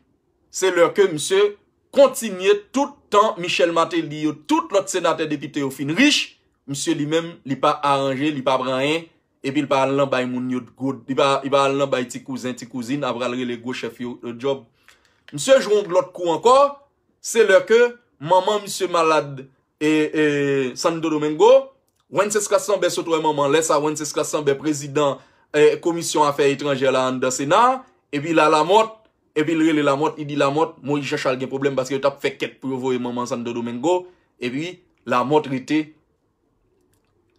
Se lè ke misye kontinye tout tan Michel Martelly yo, tout lòt senatè depite yo fin rich, misye li menm, li pa aranje, li pa pran anyen, epi l pa al nan bay moun yo gwo, li pa, li pa al nan bay ti kouzen, ti kouzin, ap al rele gwo chèf yo, yo djòb. Misye jwe yon lòt kou ankò, se lè ke manman misye malad e, e Santo Domingo, Wences Cassaubert sot wè manman, lè sa Wences Cassaubert prezidan, e, komisyon afè etranjè la anndan Sena, epi la Lamòt, epi l rele Lamòt, li di Lamòt, Moïse Jean Charles gen pwoblèm paske yo t ap fè kèt pou yo voye manman Santo Domingo, epi Lamòt rete,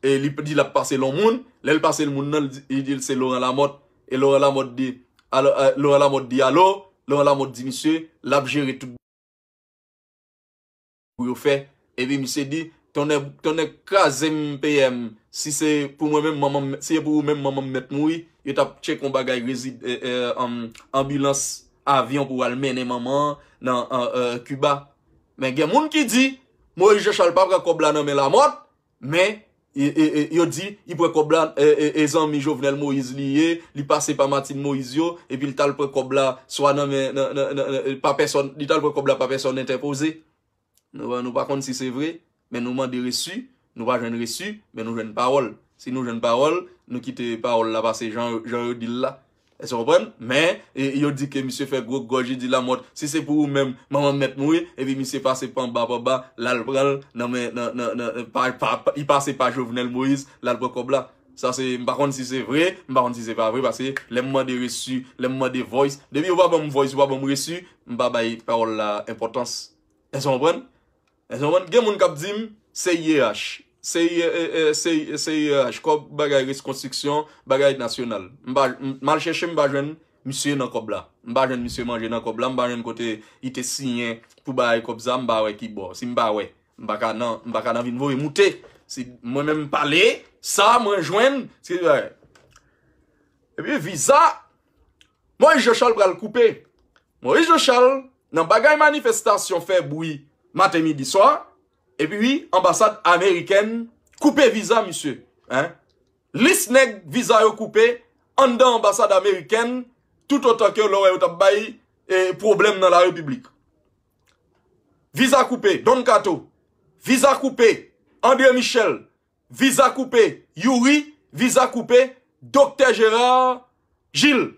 e li di l ap pase l yon moun, lè l pase l moun nan, li di, li di l se Laurent Lamothe, e Laurent Lamothe di, alo, e, Laurent Lamothe di alo, Laurent Lamothe di misye, l ap jere tout pou yo fè. Epi misye di, tonnè, tonnè kraze m P M, si se pou mwen menm, manman m, si se pou ou menm, manman m mèt mouri, yo t ap tcheke yon bagay rezi-, e, e, anm, anbilans, avyon pou al mennen manman an nan, e, e, Kiba. Men gen moun ki di, Moïse Jean Charles pa pran kòb la nan men Lamothe, men, e, e, e, yo di, li pran kòb la, e, e, e zanmi Jovenel Moïse li ye, li pase pa Martine Moïse yo, epi li t al pran kòb la, swa nan men, nan, nan, nan, nan, pa pèsòn, li t al pran kòb la pa pèsòn entèpoze. Nou, nou pa konn si se vre, men nou mande resi, nou pa jwenn resi, men nou jwenn pawòl. Si nou jwenn pawòl, nou kite pawòl la pase jan, jan yo di l la. Èske w konprann? Men, e, yo di ke misye fè gwo gòj, li di Lamothe, si se pou ou menm, manman m mèt mouri, epi misye pase panba, panba, l al pran l nan men, nan, nan, nan, pa, pa, pa, li pase pa Jovenel Moïse, l al pran kòb la. Sa se, m pa konn si se vre, m pa konn si se pa vre, paske lè m mande resi, lè m mande voice, depi yo pa ban m voice, yo pa ban m resi, m pa bay pawòl la enpòtans. Èske w konprann? Èske w konprann? Gen moun k ap di m, C I E H. C I E, e, e, C I E, C I E H, kòb bagay rekonstriksyon, bagay nasyonal. M pa, m, m al chèche, m pa jwenn misye nan kòb la. M pa jwenn misye manje nan kòb la, m pa jwenn kote li te siyen pou bay kòb sa, m pa wè ki bò. Si m pa wè, m pa ka nan, m pa ka nan vin voye moute. Si mwen menm m pale, sa mwen jwenn, se bagay. Epi viza, Moïse Jean Charles pral koupe. Moïse Jean Charles, nan bagay manifestasyon fè bri maten, midi, swa, epi wi, anbasad amerikèn koupe viza misye. Hein? Lis nèg viza yo koupe anndan anbasad amerikèn, toutotan ke lè w wè yo t ap bay, e, pwoblèm nan larepiblik. Viza koupe, Don Kato. Viza koupe, André Michel. Viza koupe, Youri. Viza koupe, Doktè Gérard Gilles.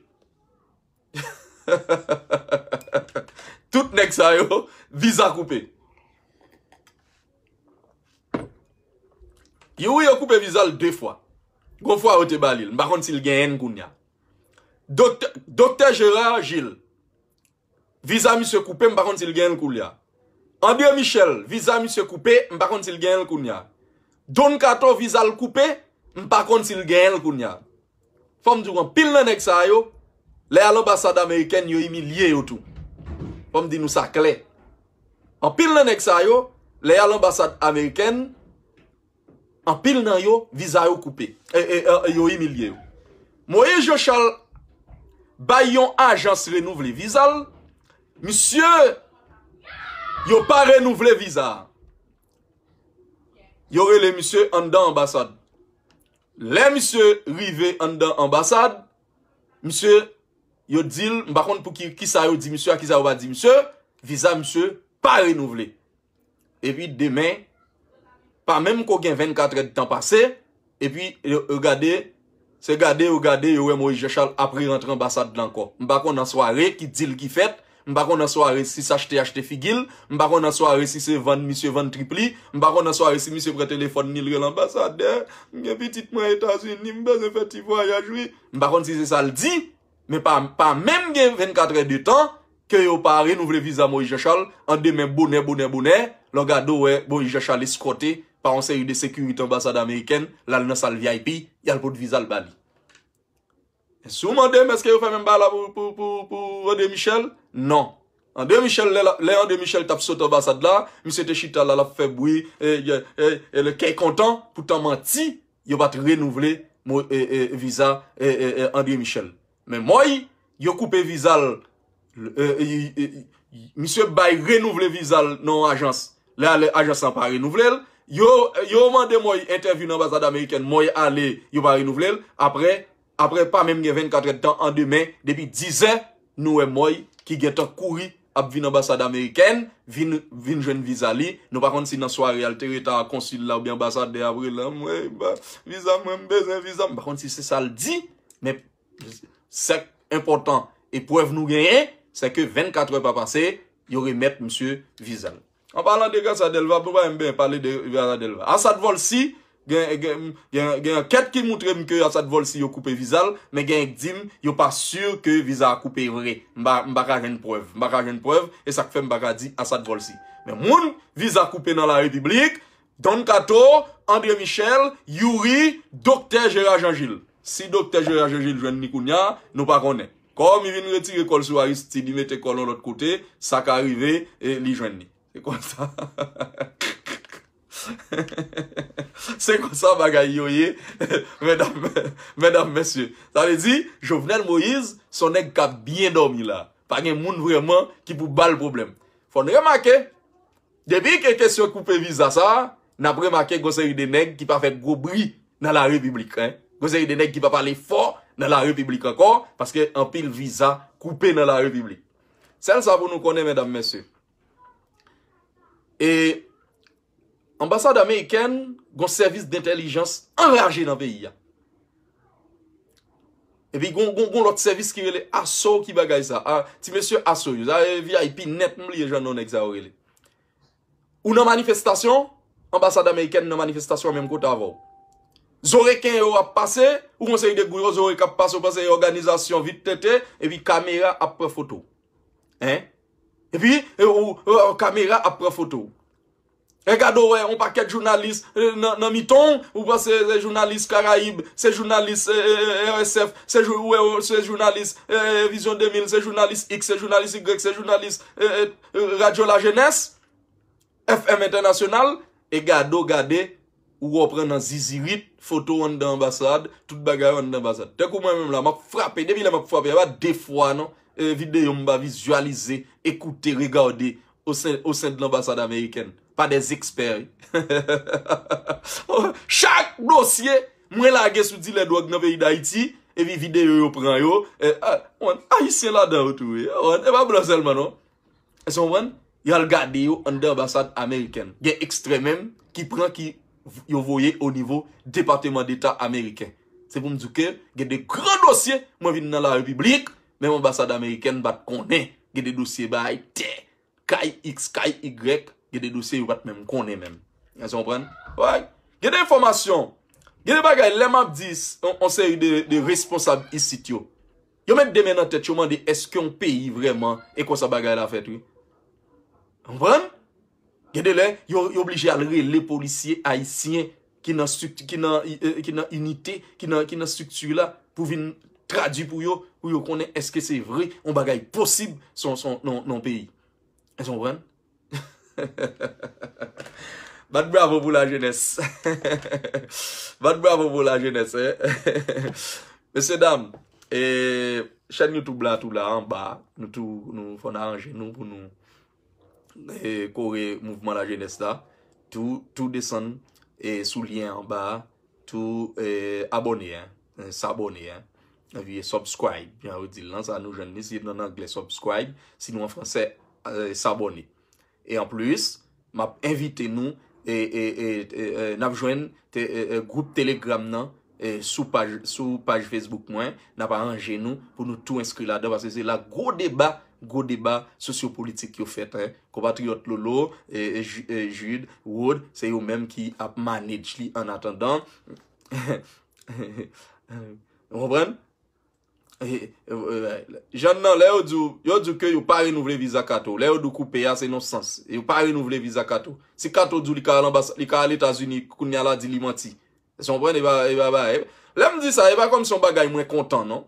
Tout nèg sa yo, viza koupe. Youri yo koupe viza l de fwa. Gon fwa yo te ba li l. M pa konn si l genyen l kounye a. Doktè, Doktè Gérard Gilles. Viza misye koupe, m pa konn si l genyen l kounye a. André Michel, viza misye koupe, m pa konn si l genyen l kounye a. Don Kato, viza l koupe, m pa konn si l genyen l kounye a. Fò m di w, anpil nan nèg sa yo, lè y al anbasad amerikèn, yo imilye yo tou. Fò m di nou sa klè. Anpil nan nèg sa yo, lè y al anbasad amerikèn, anpil nan yo, viza yo koupe. E, e, e, yo imilye yo. Moïse Jean Charles bay yon ajans renouvle viza l. Misye, yo pa renouvle viza a. Yo rele misye anndan anbasad. Lè misye rive anndan anbasad, misye, yo di l, m pa konn pou ki, kisa yo di misye a, kisa yo pa di misye, viza misye pa renouvle. Epi demen, pa menm ko gen vennkat èdtan pase, epi yo, yo gade, se gade yo gade, yo wè Moïse Jean Charles ap re-rantre anbasad la ankò. M pa konn nan sware ki dil ki fèt, M pa konn nan sware si se achte achte figi l. M pa konn nan sware si se vann misye vann trip li. M pa konn nan sware si misye pran telefòn li l rele anbasadè. M gen pitit mwen Etazini, m bezwen fè ti vwayaj wi. M pa konn si se sa l di, men pa, pa menm gen vennkat è de tan ke yo pa renouvle viza Moïse Jean Charles, an demen bonè, bonè, bonè, lè w gade w wè Moïse Jean Charles eskòte pa yon seri de sekirite anbasad amerikèn, l al nan sal V I P, y al pot viza l ba li. Si w mande m èske yo fè menm bagay la pou, pou, pou, pou André Michel? Non. André Michel, lè, lè André Michel t ap sot anbasad la, misye te chita la, l ap fè bri, e, e, e, e, le kè kontan, poutan manti, yo pa t renouvle mo, e, e, viza e, e, e, André Michel. Men Moy, yo koupe viza l, e, e, e, e, misye bay renouvle viza l nan yon ajans. Lè ale ajans lan pa renouvle l, yo, yo mande Moy entèvyou nan anbasad amerikèn, Moy ale, yo pa renouvle l. Apre, apre pa menm gen vennkat èdtan, an demen, depi diz è, nou wè Moy ki gentan kouri ap vin anbasad amerikèn, vin, vin jwenn viza li. Nou pa konn si nan sware a l te rete a konsil la oubyen anbasadè a ap rele l, mwen, ba, viza mwen, m bezwen viza m. M pa konn si se sa l di, men sa k enpòtan e prèv nou genyen, se ke vennkat è pa pase, yo remèt misye viza l. An palan de Gracia Delva, nou pa menm byen pale de Gracia Delva. Asad Volcy, gen, gen, gen, gen ankèt ki moutre m ke Asad Volcy yo koupe viza l, men gen k di m yo pa si ke viza a koupe vre. M pa, m pa ka jwenn prèv. M pa ka jwenn prèv, e sa k fè m pa ka di Asad Volcy. Men moun viza koupe nan la repiblik, Don Kato, André Michel, Youri, Doktè Gérard Jean Gilles. Si Doktè Gérard Jean Gilles jwenn li kounye a, nou pa konnen. Kòm li vin retire kò l sou Aristide, li mete kò l yon lòt kote, sa ka rive, e li jwenn li. Se konsa. Se konsa bagay yo ye, medam, medam, mesye. Sa vle di, Jovenel Moïse, se yon nèg k ap byen dòmi la. Pa gen moun vrèman ki pou ba l pwoblèm. Fò n remake, depi ke kesyon koupe viza sa, n ap remake gon seri de nèg ki pa fè gwo bri nan la repiblik, en. Gon seri de nèg ki pa pale fò nan la repiblik ankò, paske anpil viza koupe nan la repiblik. Sèl sa pou nou konnen, medam, mesye. E anbasad amerikèn, gon sèvis dentèlijans anraje nan peyi a. Epi gon, gon, gon lòt sèvis ki rele aso, ki bagay sa? A, ti mesye aso yo, sa e V I P nèt, m bliye jan non nèg sa yo rele. Ou nan manifestasyon, anbasad amerikèn nan manifestasyon menm kote avè w. Zoreken yo ap pase, ou gon seri de gwo zorek ap pase, ou panse e òganizasyon vit tete, epi kamera ap pran foto w. Hein? Epi, e, ou, ou, kamera ap pran foto w. E gade w wè, yon pakèt jounalis, e, nan, nan mitan w, ou panse se jounalis Karayib, se jounalis, e, e, e, R S F, se jou-, ou wè, se jounalis, e, e, Vizyon de mil, se jounalis X, se jounalis Y, se jounalis, e, e, e, Radyo Lajenès, F M Entènasyonal, e gade w gade, ou wè w pran nan zizirit, foto w anndan anbasad, tout bagay w anndan anbasad. Tankou mwen menm la, m ap frape, depi lè m ap frape, a pa de fwa non, e, videyo m pa vizyalize, ekoute, regade, o sen, o sen de lanbasad amerikèn, pa dè ekspè, wi. Chak dosye, mwen lage sou dilè dwòg nan peyi Dayiti, epi videyo yo pran yo, e, a, on, Ayisyen ladan yo tou, wi. On, e pa blan sèlman, non. Èske w konprann? Y al gade yo anndan anbasad amerikèn. Gen ekstrè menm ki pran, ki v-, yo voye o nivo Depatman Deta ameriken. Se pou m di w ke gen de gran dosye, mwen vin nan la repiblik, menm anbasad amerikèn pa t konnen. Gen de dosye bay tè, kay X, kay Y, gen de dosye yo pa t menm konnen menm. Èske w konprann? Wi. Gen de enfòmasyon, gen de bagay, lè m ap di s-, on, on seri de, de responsab isit yo, yo met de men nan tèt yo mande èske yon peyi vrèman e konsa bagay la fèt, wi. Konprann? Gen de lè, yo, yo oblije al rele polisye ayisyen ki nan estrikti, ki nan, e, ki nan inite, ki nan, ki nan estrikti la pou vin tradui pou yo, pou yo konnen èske se vre, yon bagay posib, se yon, se yon, nan, nan peyi. Èske w konprann? Bat bravo pou lajenès. Bat bravo pou lajenès, en. Mesye dam, e, chèn YouTube la tou la anba, nou tou, nou fò n aranje nou pou nou, e, kore mouvman lajenès la. Tou, tou desann, e, sou lyen anba a, tou, e, abòne, en. E, s'abonner, en. Epi subscribe, jan yo di l lan, sa nou jwenn li, si nou an anglè subscribe, si nou an fransè, e, s'abonner. E anplis, m ap envite nou, e, e, e, e, e, n ap jwenn te, e, e, gwoup Telegram nan, e, sou paj, sou paj Facebook mwen, n ap aranje nou pou nou tou enskri ladan, paske se la gwo deba Gwo deba sosyopolitik yo fèt, en. Konpatriyòt Lolo, e, e, Ju- e, Jude, Wood, se yo menm ki ap manage li an atandan. Ou konprann? E, e, e, Jàn nan, lè yo di w, yo di w ke yo pa renouvle viza Kato. Lè yo di w koupe a, se non sans. Yo pa renouvle viza Kato. Si Kato di w li ka al anbas- li ka al Etazini, kounye a la di li manti. Èske w konprann? E pa, e pa, e pa, e- Lè m di sa, e pa kòmsi yon bagay mwen kontan, non.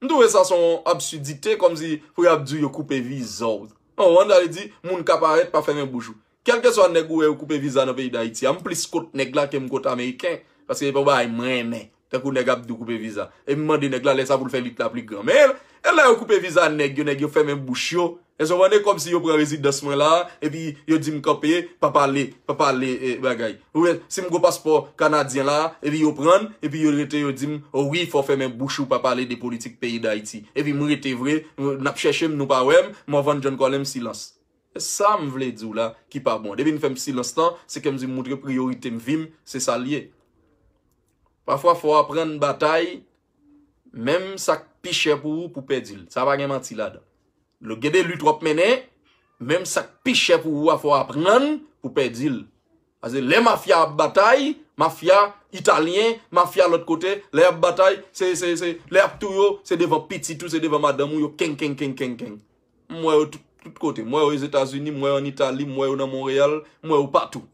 M twouve sa se yon absidite, kòmsi pou y ap di w yo koupe viza w. Non, w konprann sa vle di, moun ka parèt pa fèmen bouch ou. Kèlkeswa nèg ou wè yo koupe viza nan peyi Dayiti a, m plis kont nèg la ke m kont Ameriken. Paske se pa yon bagay mwen renmen. Tankou nèg ap di w koupe viza. E m mande nèg la lè sa pou l fè lit la pli gran. Men, e lè yo koupe viza nèg yo, nèg yo fèmen bouch yo. Èske w konprann? E kòmsi yo pran rezidans mwen la, epi yo di m kanpe, pa pale, pa pale, e, bagay. Ou wè, si m gon paspò kanadyen la, epi yo pran l, epi yo rete, yo di m, o wi, fò w fèmen bouch ou, pa pale de politik peyi Dayiti. Epi m rete vre, n ap chèche m, nou pa wè m, Morvan John Colem, silans. E sa m vle di w la ki pa bon. Depi n fè m silans lan, se ke m di m moutre priyorite m, vi m, se sa l ye. Pafwa, fò w aprann batay, menm sa k pi chè pou ou, pou pèdi l. Sa pa gen manti ladan. Lè gen de lit w ap mennen, menm sa k pi chè pou ou a, fò w aprann pou pèdi l. Paske lè mafya ap batay, mafya italyen, mafya lòt kote, lè y ap batay, se, se, se, lè y ap touye w, se devan pitit ou, se devan madanm ou, yo kenk, kenk, kenk, kenk, kenk. M wè yo tout, tout kote. M wè yo Ozetazini, m wè yo an Itali, m wè yo nan Monreyal, m wè yo patou.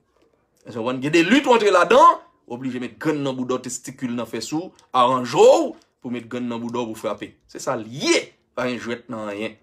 Èske w konprann? Gen de lit w antre ladan, w oblije met grenn nan bouda w, testikil nan fès ou, aranje w pou met grenn nan bouda w pou frape. Se sa l ye. Pa gen jwèt nan anyen.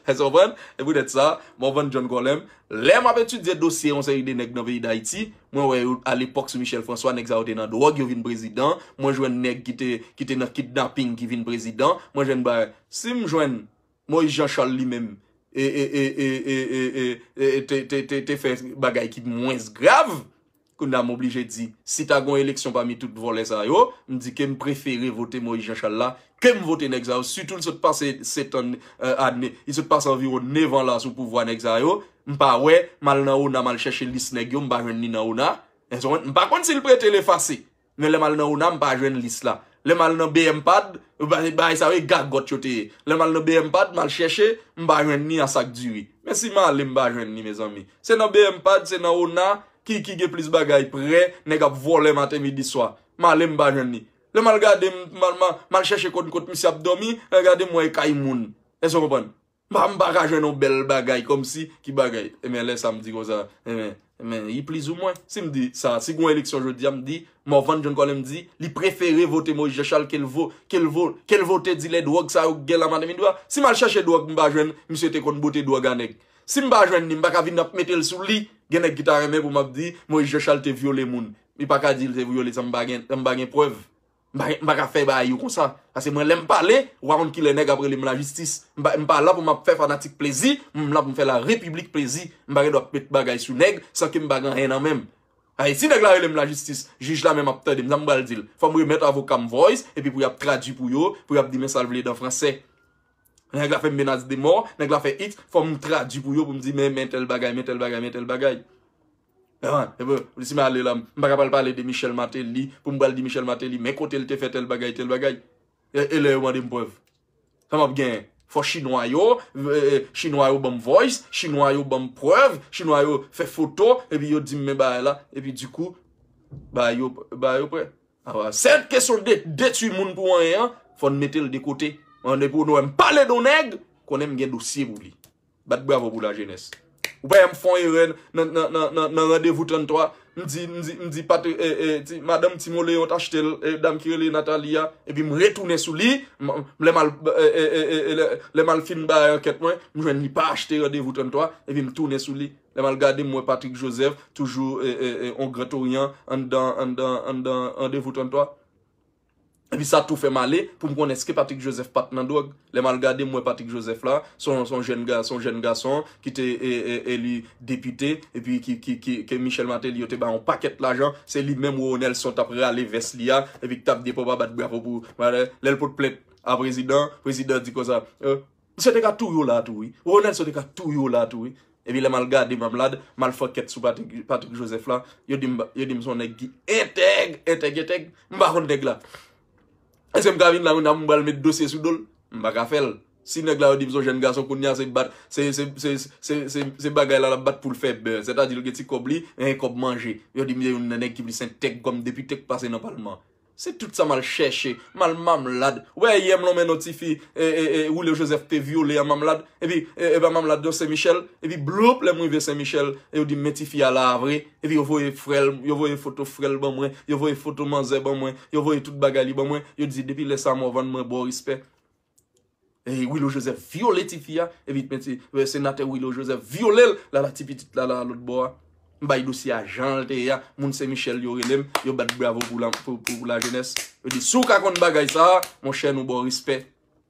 Èske w konprann? E poutèt sa, Morvan John Colem, lè m ap etidye dosye yon seri de nèg nan peyi Dayiti, mwen wè yo, alepòk sou Michel François, nèg sa yo te nan dwòg, yo vin prezidan. Mwen jwenn nèg ki te, ki te nan kidnaping ki vin prezidan. Mwen jwenn bagay. Si m jwenn Moïse Jean Charles li menm, e, e, e, e, e, e, e, e, te, te, te, te fè bagay ki mwens grav, kounye a m oblije di, si ta gon eleksyon pami tout vòlè sa yo, m di ke m prefere vote Moïse Jean Charles la, ke m vote nèg sa yo, sitou l sot pase sèt an, e, ane, li sot pase anviwon nèf an la sou pouvwa nèg sa yo, m pa wè, m al nan ona, m al chèche lis nèg yo, m pa jwenn li nan ona, èske w konprann? M pa konn si l prete l efase. Men lè m al nan ona, m pa jwenn lis la. Lè m al nan B M pad, ba- bagay sa yo e gagòt yo te ye. Lè m al nan B M pad, m al chèche, m pa jwenn ni a sak diri. Men si m ale, m pa jwenn ni, mezanmi. Se nan B M pad, se nan ona, ki, ki gen plis bagay prè, nèg ap vòlè maten, midi, swa. M ale, m pa jwenn ni. Lè m al gade, m, m al, m al, m al chèche konn kot misye ap dòmi, lè gade, m wè e kay moun. Èske w konprann? M pa, m pa ka jwenn yon bèl bagay, kòmsi, ki bagay. Ebyen, lè sa m di konsa, ebyen, ebyen, li plizoumwen. Si m di sa, si gon eleksyon jodi a, m di, Morvan John Colem di, li prefere vote Moïse Jean Charles ke l vo-, ke l vo-, ke l vote dilè dwòg sa yo k gen la maten midi a. Si m al chèche dwòg, m pa jwenn, misye te konn bote dwòg a nèg. Si m pa jwenn li, m pa ka vin ap mete l sou li. Gen nèg ki ta renmen pou m ap di, Moïse Jean Charles te vyole moun. Li pa ka di l te vyole san m pa gen, san m pa gen prèv. M pa, m pa ka fè bagay yo konsa. Paske mwen, lè m pale, ou pa konn kilè nèg ap rele m lajistis. M pa, m pa la pou m ap fè fanatik plezi, m la pou m fè larepiblik plezi. M pa gen dwa ap met bagay sou nèg san ke m pa gen anyen nan men m. Ay, si nèg la rele m lajistis, jij la menm ap tande m, sa m pral di l? Fò m remèt avoka m voice, epi pou y ap tradui pou yo, pou y ap di men sa l vle di an fransè. Nèg la fè m menas de mò, nèg la fè it, fò m tradui pou yo, pou m di men, men tèl bagay, men tèl bagay, men tèl bagay. Ewan, epi, si m ale la, m pa ka pral pale de Michel Martelly, pou m pral di Michel Martelly, men kote l te fè tèl bagay, tèl bagay. E, e lè yo mande m prèv. Sa m ap genyen? Fò chinwa yo, e, e, chinwa yo ban m voice, chinwa yo ban m prèv, chinwa yo fè foto, epi yo di m men bagay la, epi dikou, bagay yo, bagay yo prè. Awa, sèt kesyon de detwi moun pou anyen an, fò n mete l de kote. An, depi w wè m pale de yon nèg, konnen m gen dosye pou li. Bat bravo pou lajenès. Ou pa wè m fè yon erè nan, nan, nan, nan, nan randevou tranntwa. M di, m di, m di, Patri, e, e, ti, madanm Timoleon t achte l, e, dam ki rele Nathalie a, epi m retounen sou li, m, lè m al, e, e, e, e, e, lè, lè m al fin bay ankèt mwen, m jwenn li pa achte randevou tranntwa, epi m tounen sou li. Lè m al gade, m wè Patrick Joseph, toujou, e, e, e, on Grand Orient, anndan, anndan, anndan randevou tranntwa. Epi sa tou fè m ale pou m konnen èske Patrick Joseph pa t nan dwòg. Lè m al gade, m wè Patrick Joseph la, se yon, se yon jèn ga-, se yon jèn gason ki te, e, e, eli depite, epi ki, ki, ki, ke Michel Martelly yo te ba yon pakèt lajan. Se li menm Roro Nelson t ap rale vès li a, epi ki t ap depo pa bat bravo pou, lè l pot plent a prezidan, prezidan di konsa, e, misye te ka touye w la tou, wi. Roro Nelson te ka touye w la tou, wi. Epi lè m al gade Mamlad, m al fè ankèt sou Patrick, Patrick Joseph la, yo di m, yo di m se yon nèg ki entèg, entèg, entèg. M pa konn nèg la. Èske m ka vin la kounye a m pral met dosye sou do l? M pa ka fè l. Si nèg la yo di m se yon jèn gason, kounye a se bat, se, se, se, se, se, se bagay la l ap bat pou l fè bè. Sètadi l gen ti kòb li, e kòb manje. Yo di m se youn nan nèg ki plis entèg kòm depite k pase nan palman. Se tout sa m al chèche, m al Mamlad. Ou wè yè m lonmen non ti fi, e, e, e, Willy Joseph te vyole a Mamlad. Epi, e, e pa Mamlad non, Sen Michèl. Epi bloup, lè m rive Sen Michèl, yo di m men ti fi a la a vre. Epi yo voye frè l, yo voye foto frè l ban mwen, yo voye foto manzè ban mwen, yo voye tout bagay li ban mwen. Yo di depi lè sa Morvan mwen ba w respè. E Willy Joseph vyole ti fi a, epi men ti, e, senatè Willy Joseph vyole l, la la ti pitit la la lòt bò a. M bay dosye a jan l te ye a, moun Sen Michèl yo rele m, yo bat bravo pou la, pou, pou, pou lajenès. Yo di, si w ka konn bagay sa a, monchè, nou ba w respè.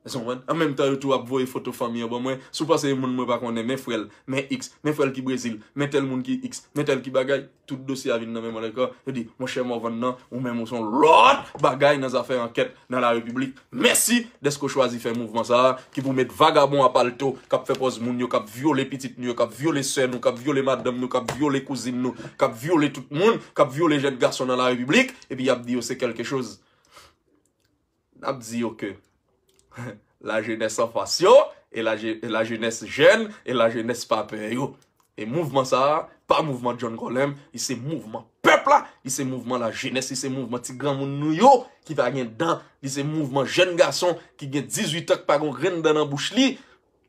Èske w konprann? An menm tan, yo tou ap voye foto fanmi an ban mwen. Si w panse e moun mwen pa konnen, men frè l, men X, men frè l ki Brezil, men tèl moun ki X, men tèl ki bagay. Tout dosye a vin nan men mwen ankò. Yo di, monchè Morvan nan, ou menm ou se yon lòt bagay nan zafè ankèt nan la repiblik. Mèsi dèske w chwazi fè mouvman sa a, ki pou met vagabon a palto, k ap fè pòz moun yo, k ap vyole pitit nou yo, k ap vyole sè nou, k ap vyole madanm nou, k ap vyole kouzin nou, k ap vyole tout moun, k ap vyole jèn gason nan la repiblik, epi y ap di yo se kèlke choz. N ap di yo ke lajenès anfas yo, e laje-, e lajenès jèn, e lajenès pa pè yo. E mouvman sa a, pa mouvman John Colem, li se mouvman pèp la, li se mouvman lajenès, li se mouvman ti granmoun nou yo ki pa gen dan, li se mouvman jèn gason ki gen dizuit an ki pa gen yon grenn dan nan bouch li,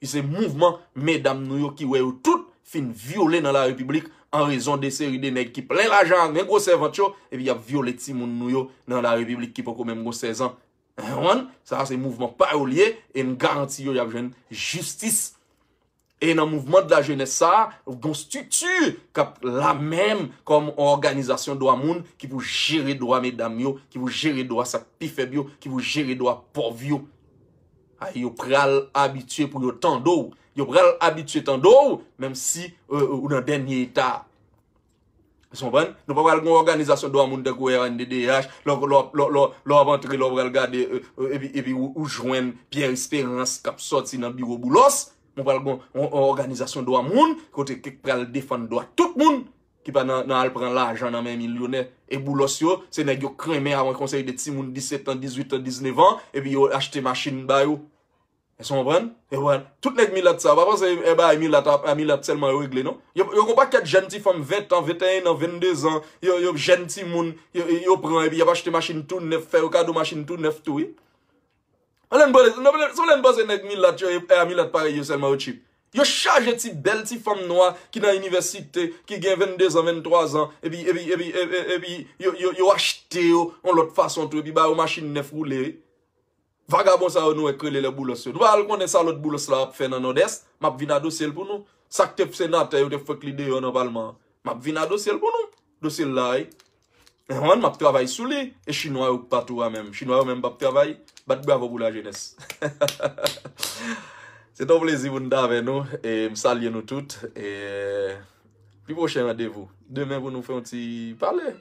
li se mouvman medam nou yo ki wè yo tout fin vyole nan la repiblik an rezon de seri de nèg ki plen lajan ak men gwosè vant yo, epi y ap vyole timoun nou yo nan la repiblik ki poko menm gon sèz an. Ou konprann? Sa a se mouvman pa yo l ye, e m garanti yo y ap jwenn jistis. E nan mouvman de la jenès sa a, gon estrikti k ap la menm kòm yon òganizasyon dwa moun ki pou jere dwa medam yo, ki pou jere dwa sa k pi fèb yo, ki pou jere dwa pòv yo. Ay, yo pral abitye pou yo tande w. Yo pral abitye tande w, menm si, e, e, ou nan dènye eta a. Èske w konprann? Nou pa pral gen yon òganizasyon dwa moun tankou R N D D H, lè w, lè w, lè w, lè w, lè w ap antre, lè w pral gade, e, e, epi, epi ou, ou jwenn Pierre Espérance k ap sòti nan biwo Boulos. Nou pral gen yon, yon òganizasyon dwa moun, kote ki pral defann dwa tout moun, ki pa nan, nan al pran lajan nan men milyonè. E Boulos yo, se nèg yo k renmen avèk yon seri de timoun disèt an, dizuit an, diznèf an, epi yo achte machin ba yo. Èske w konprann? E wè, tout nèg milat sa, pa panse e bagay milat, a, a milat sèlman yo regle, non. Yo, yo gon pakèt jèn ti fanm ven an, venteyen an, vennde zan, yo, yo jèn timoun, yo, yo pran, epi y ap achte machin tou nèf, fè yo kado machin tou nèf tou, wi. Ann, ann, ann, ann, ann panse nèg milat yo, e, e a milat parèy yo sèlman yo cheap. Yo chaje ti bèl ti fanm nwa ki nan inivèsite, ki gen vennde zan, venntwa zan, epi, epi, epi, epi, epi yo, yo, yo achte yo yon lòt fason tou, epi ba yo machin nèf woule, wi. Vagabon sa yo nou wè k rele lè Boulos yo. Nou pa al konnen sa lòt Boulos la ap fè nan Nòdès? M ap vin a dosye l pou nou. Sa k te senatè yo te fwenk li deyò nan palman an. M ap vin a dosye l pou nou. Dosye l la, wi. Ou konprann, m ap travay sou li. E chinwa yo pa tou a menm. Chinwa yo menm p ap travay. Bat bravo pou lajenès. Se te yon plezi pou n t avè nou. E m salye nou tout. E pi pwochen randevou demen pou nou fè yon ti pale.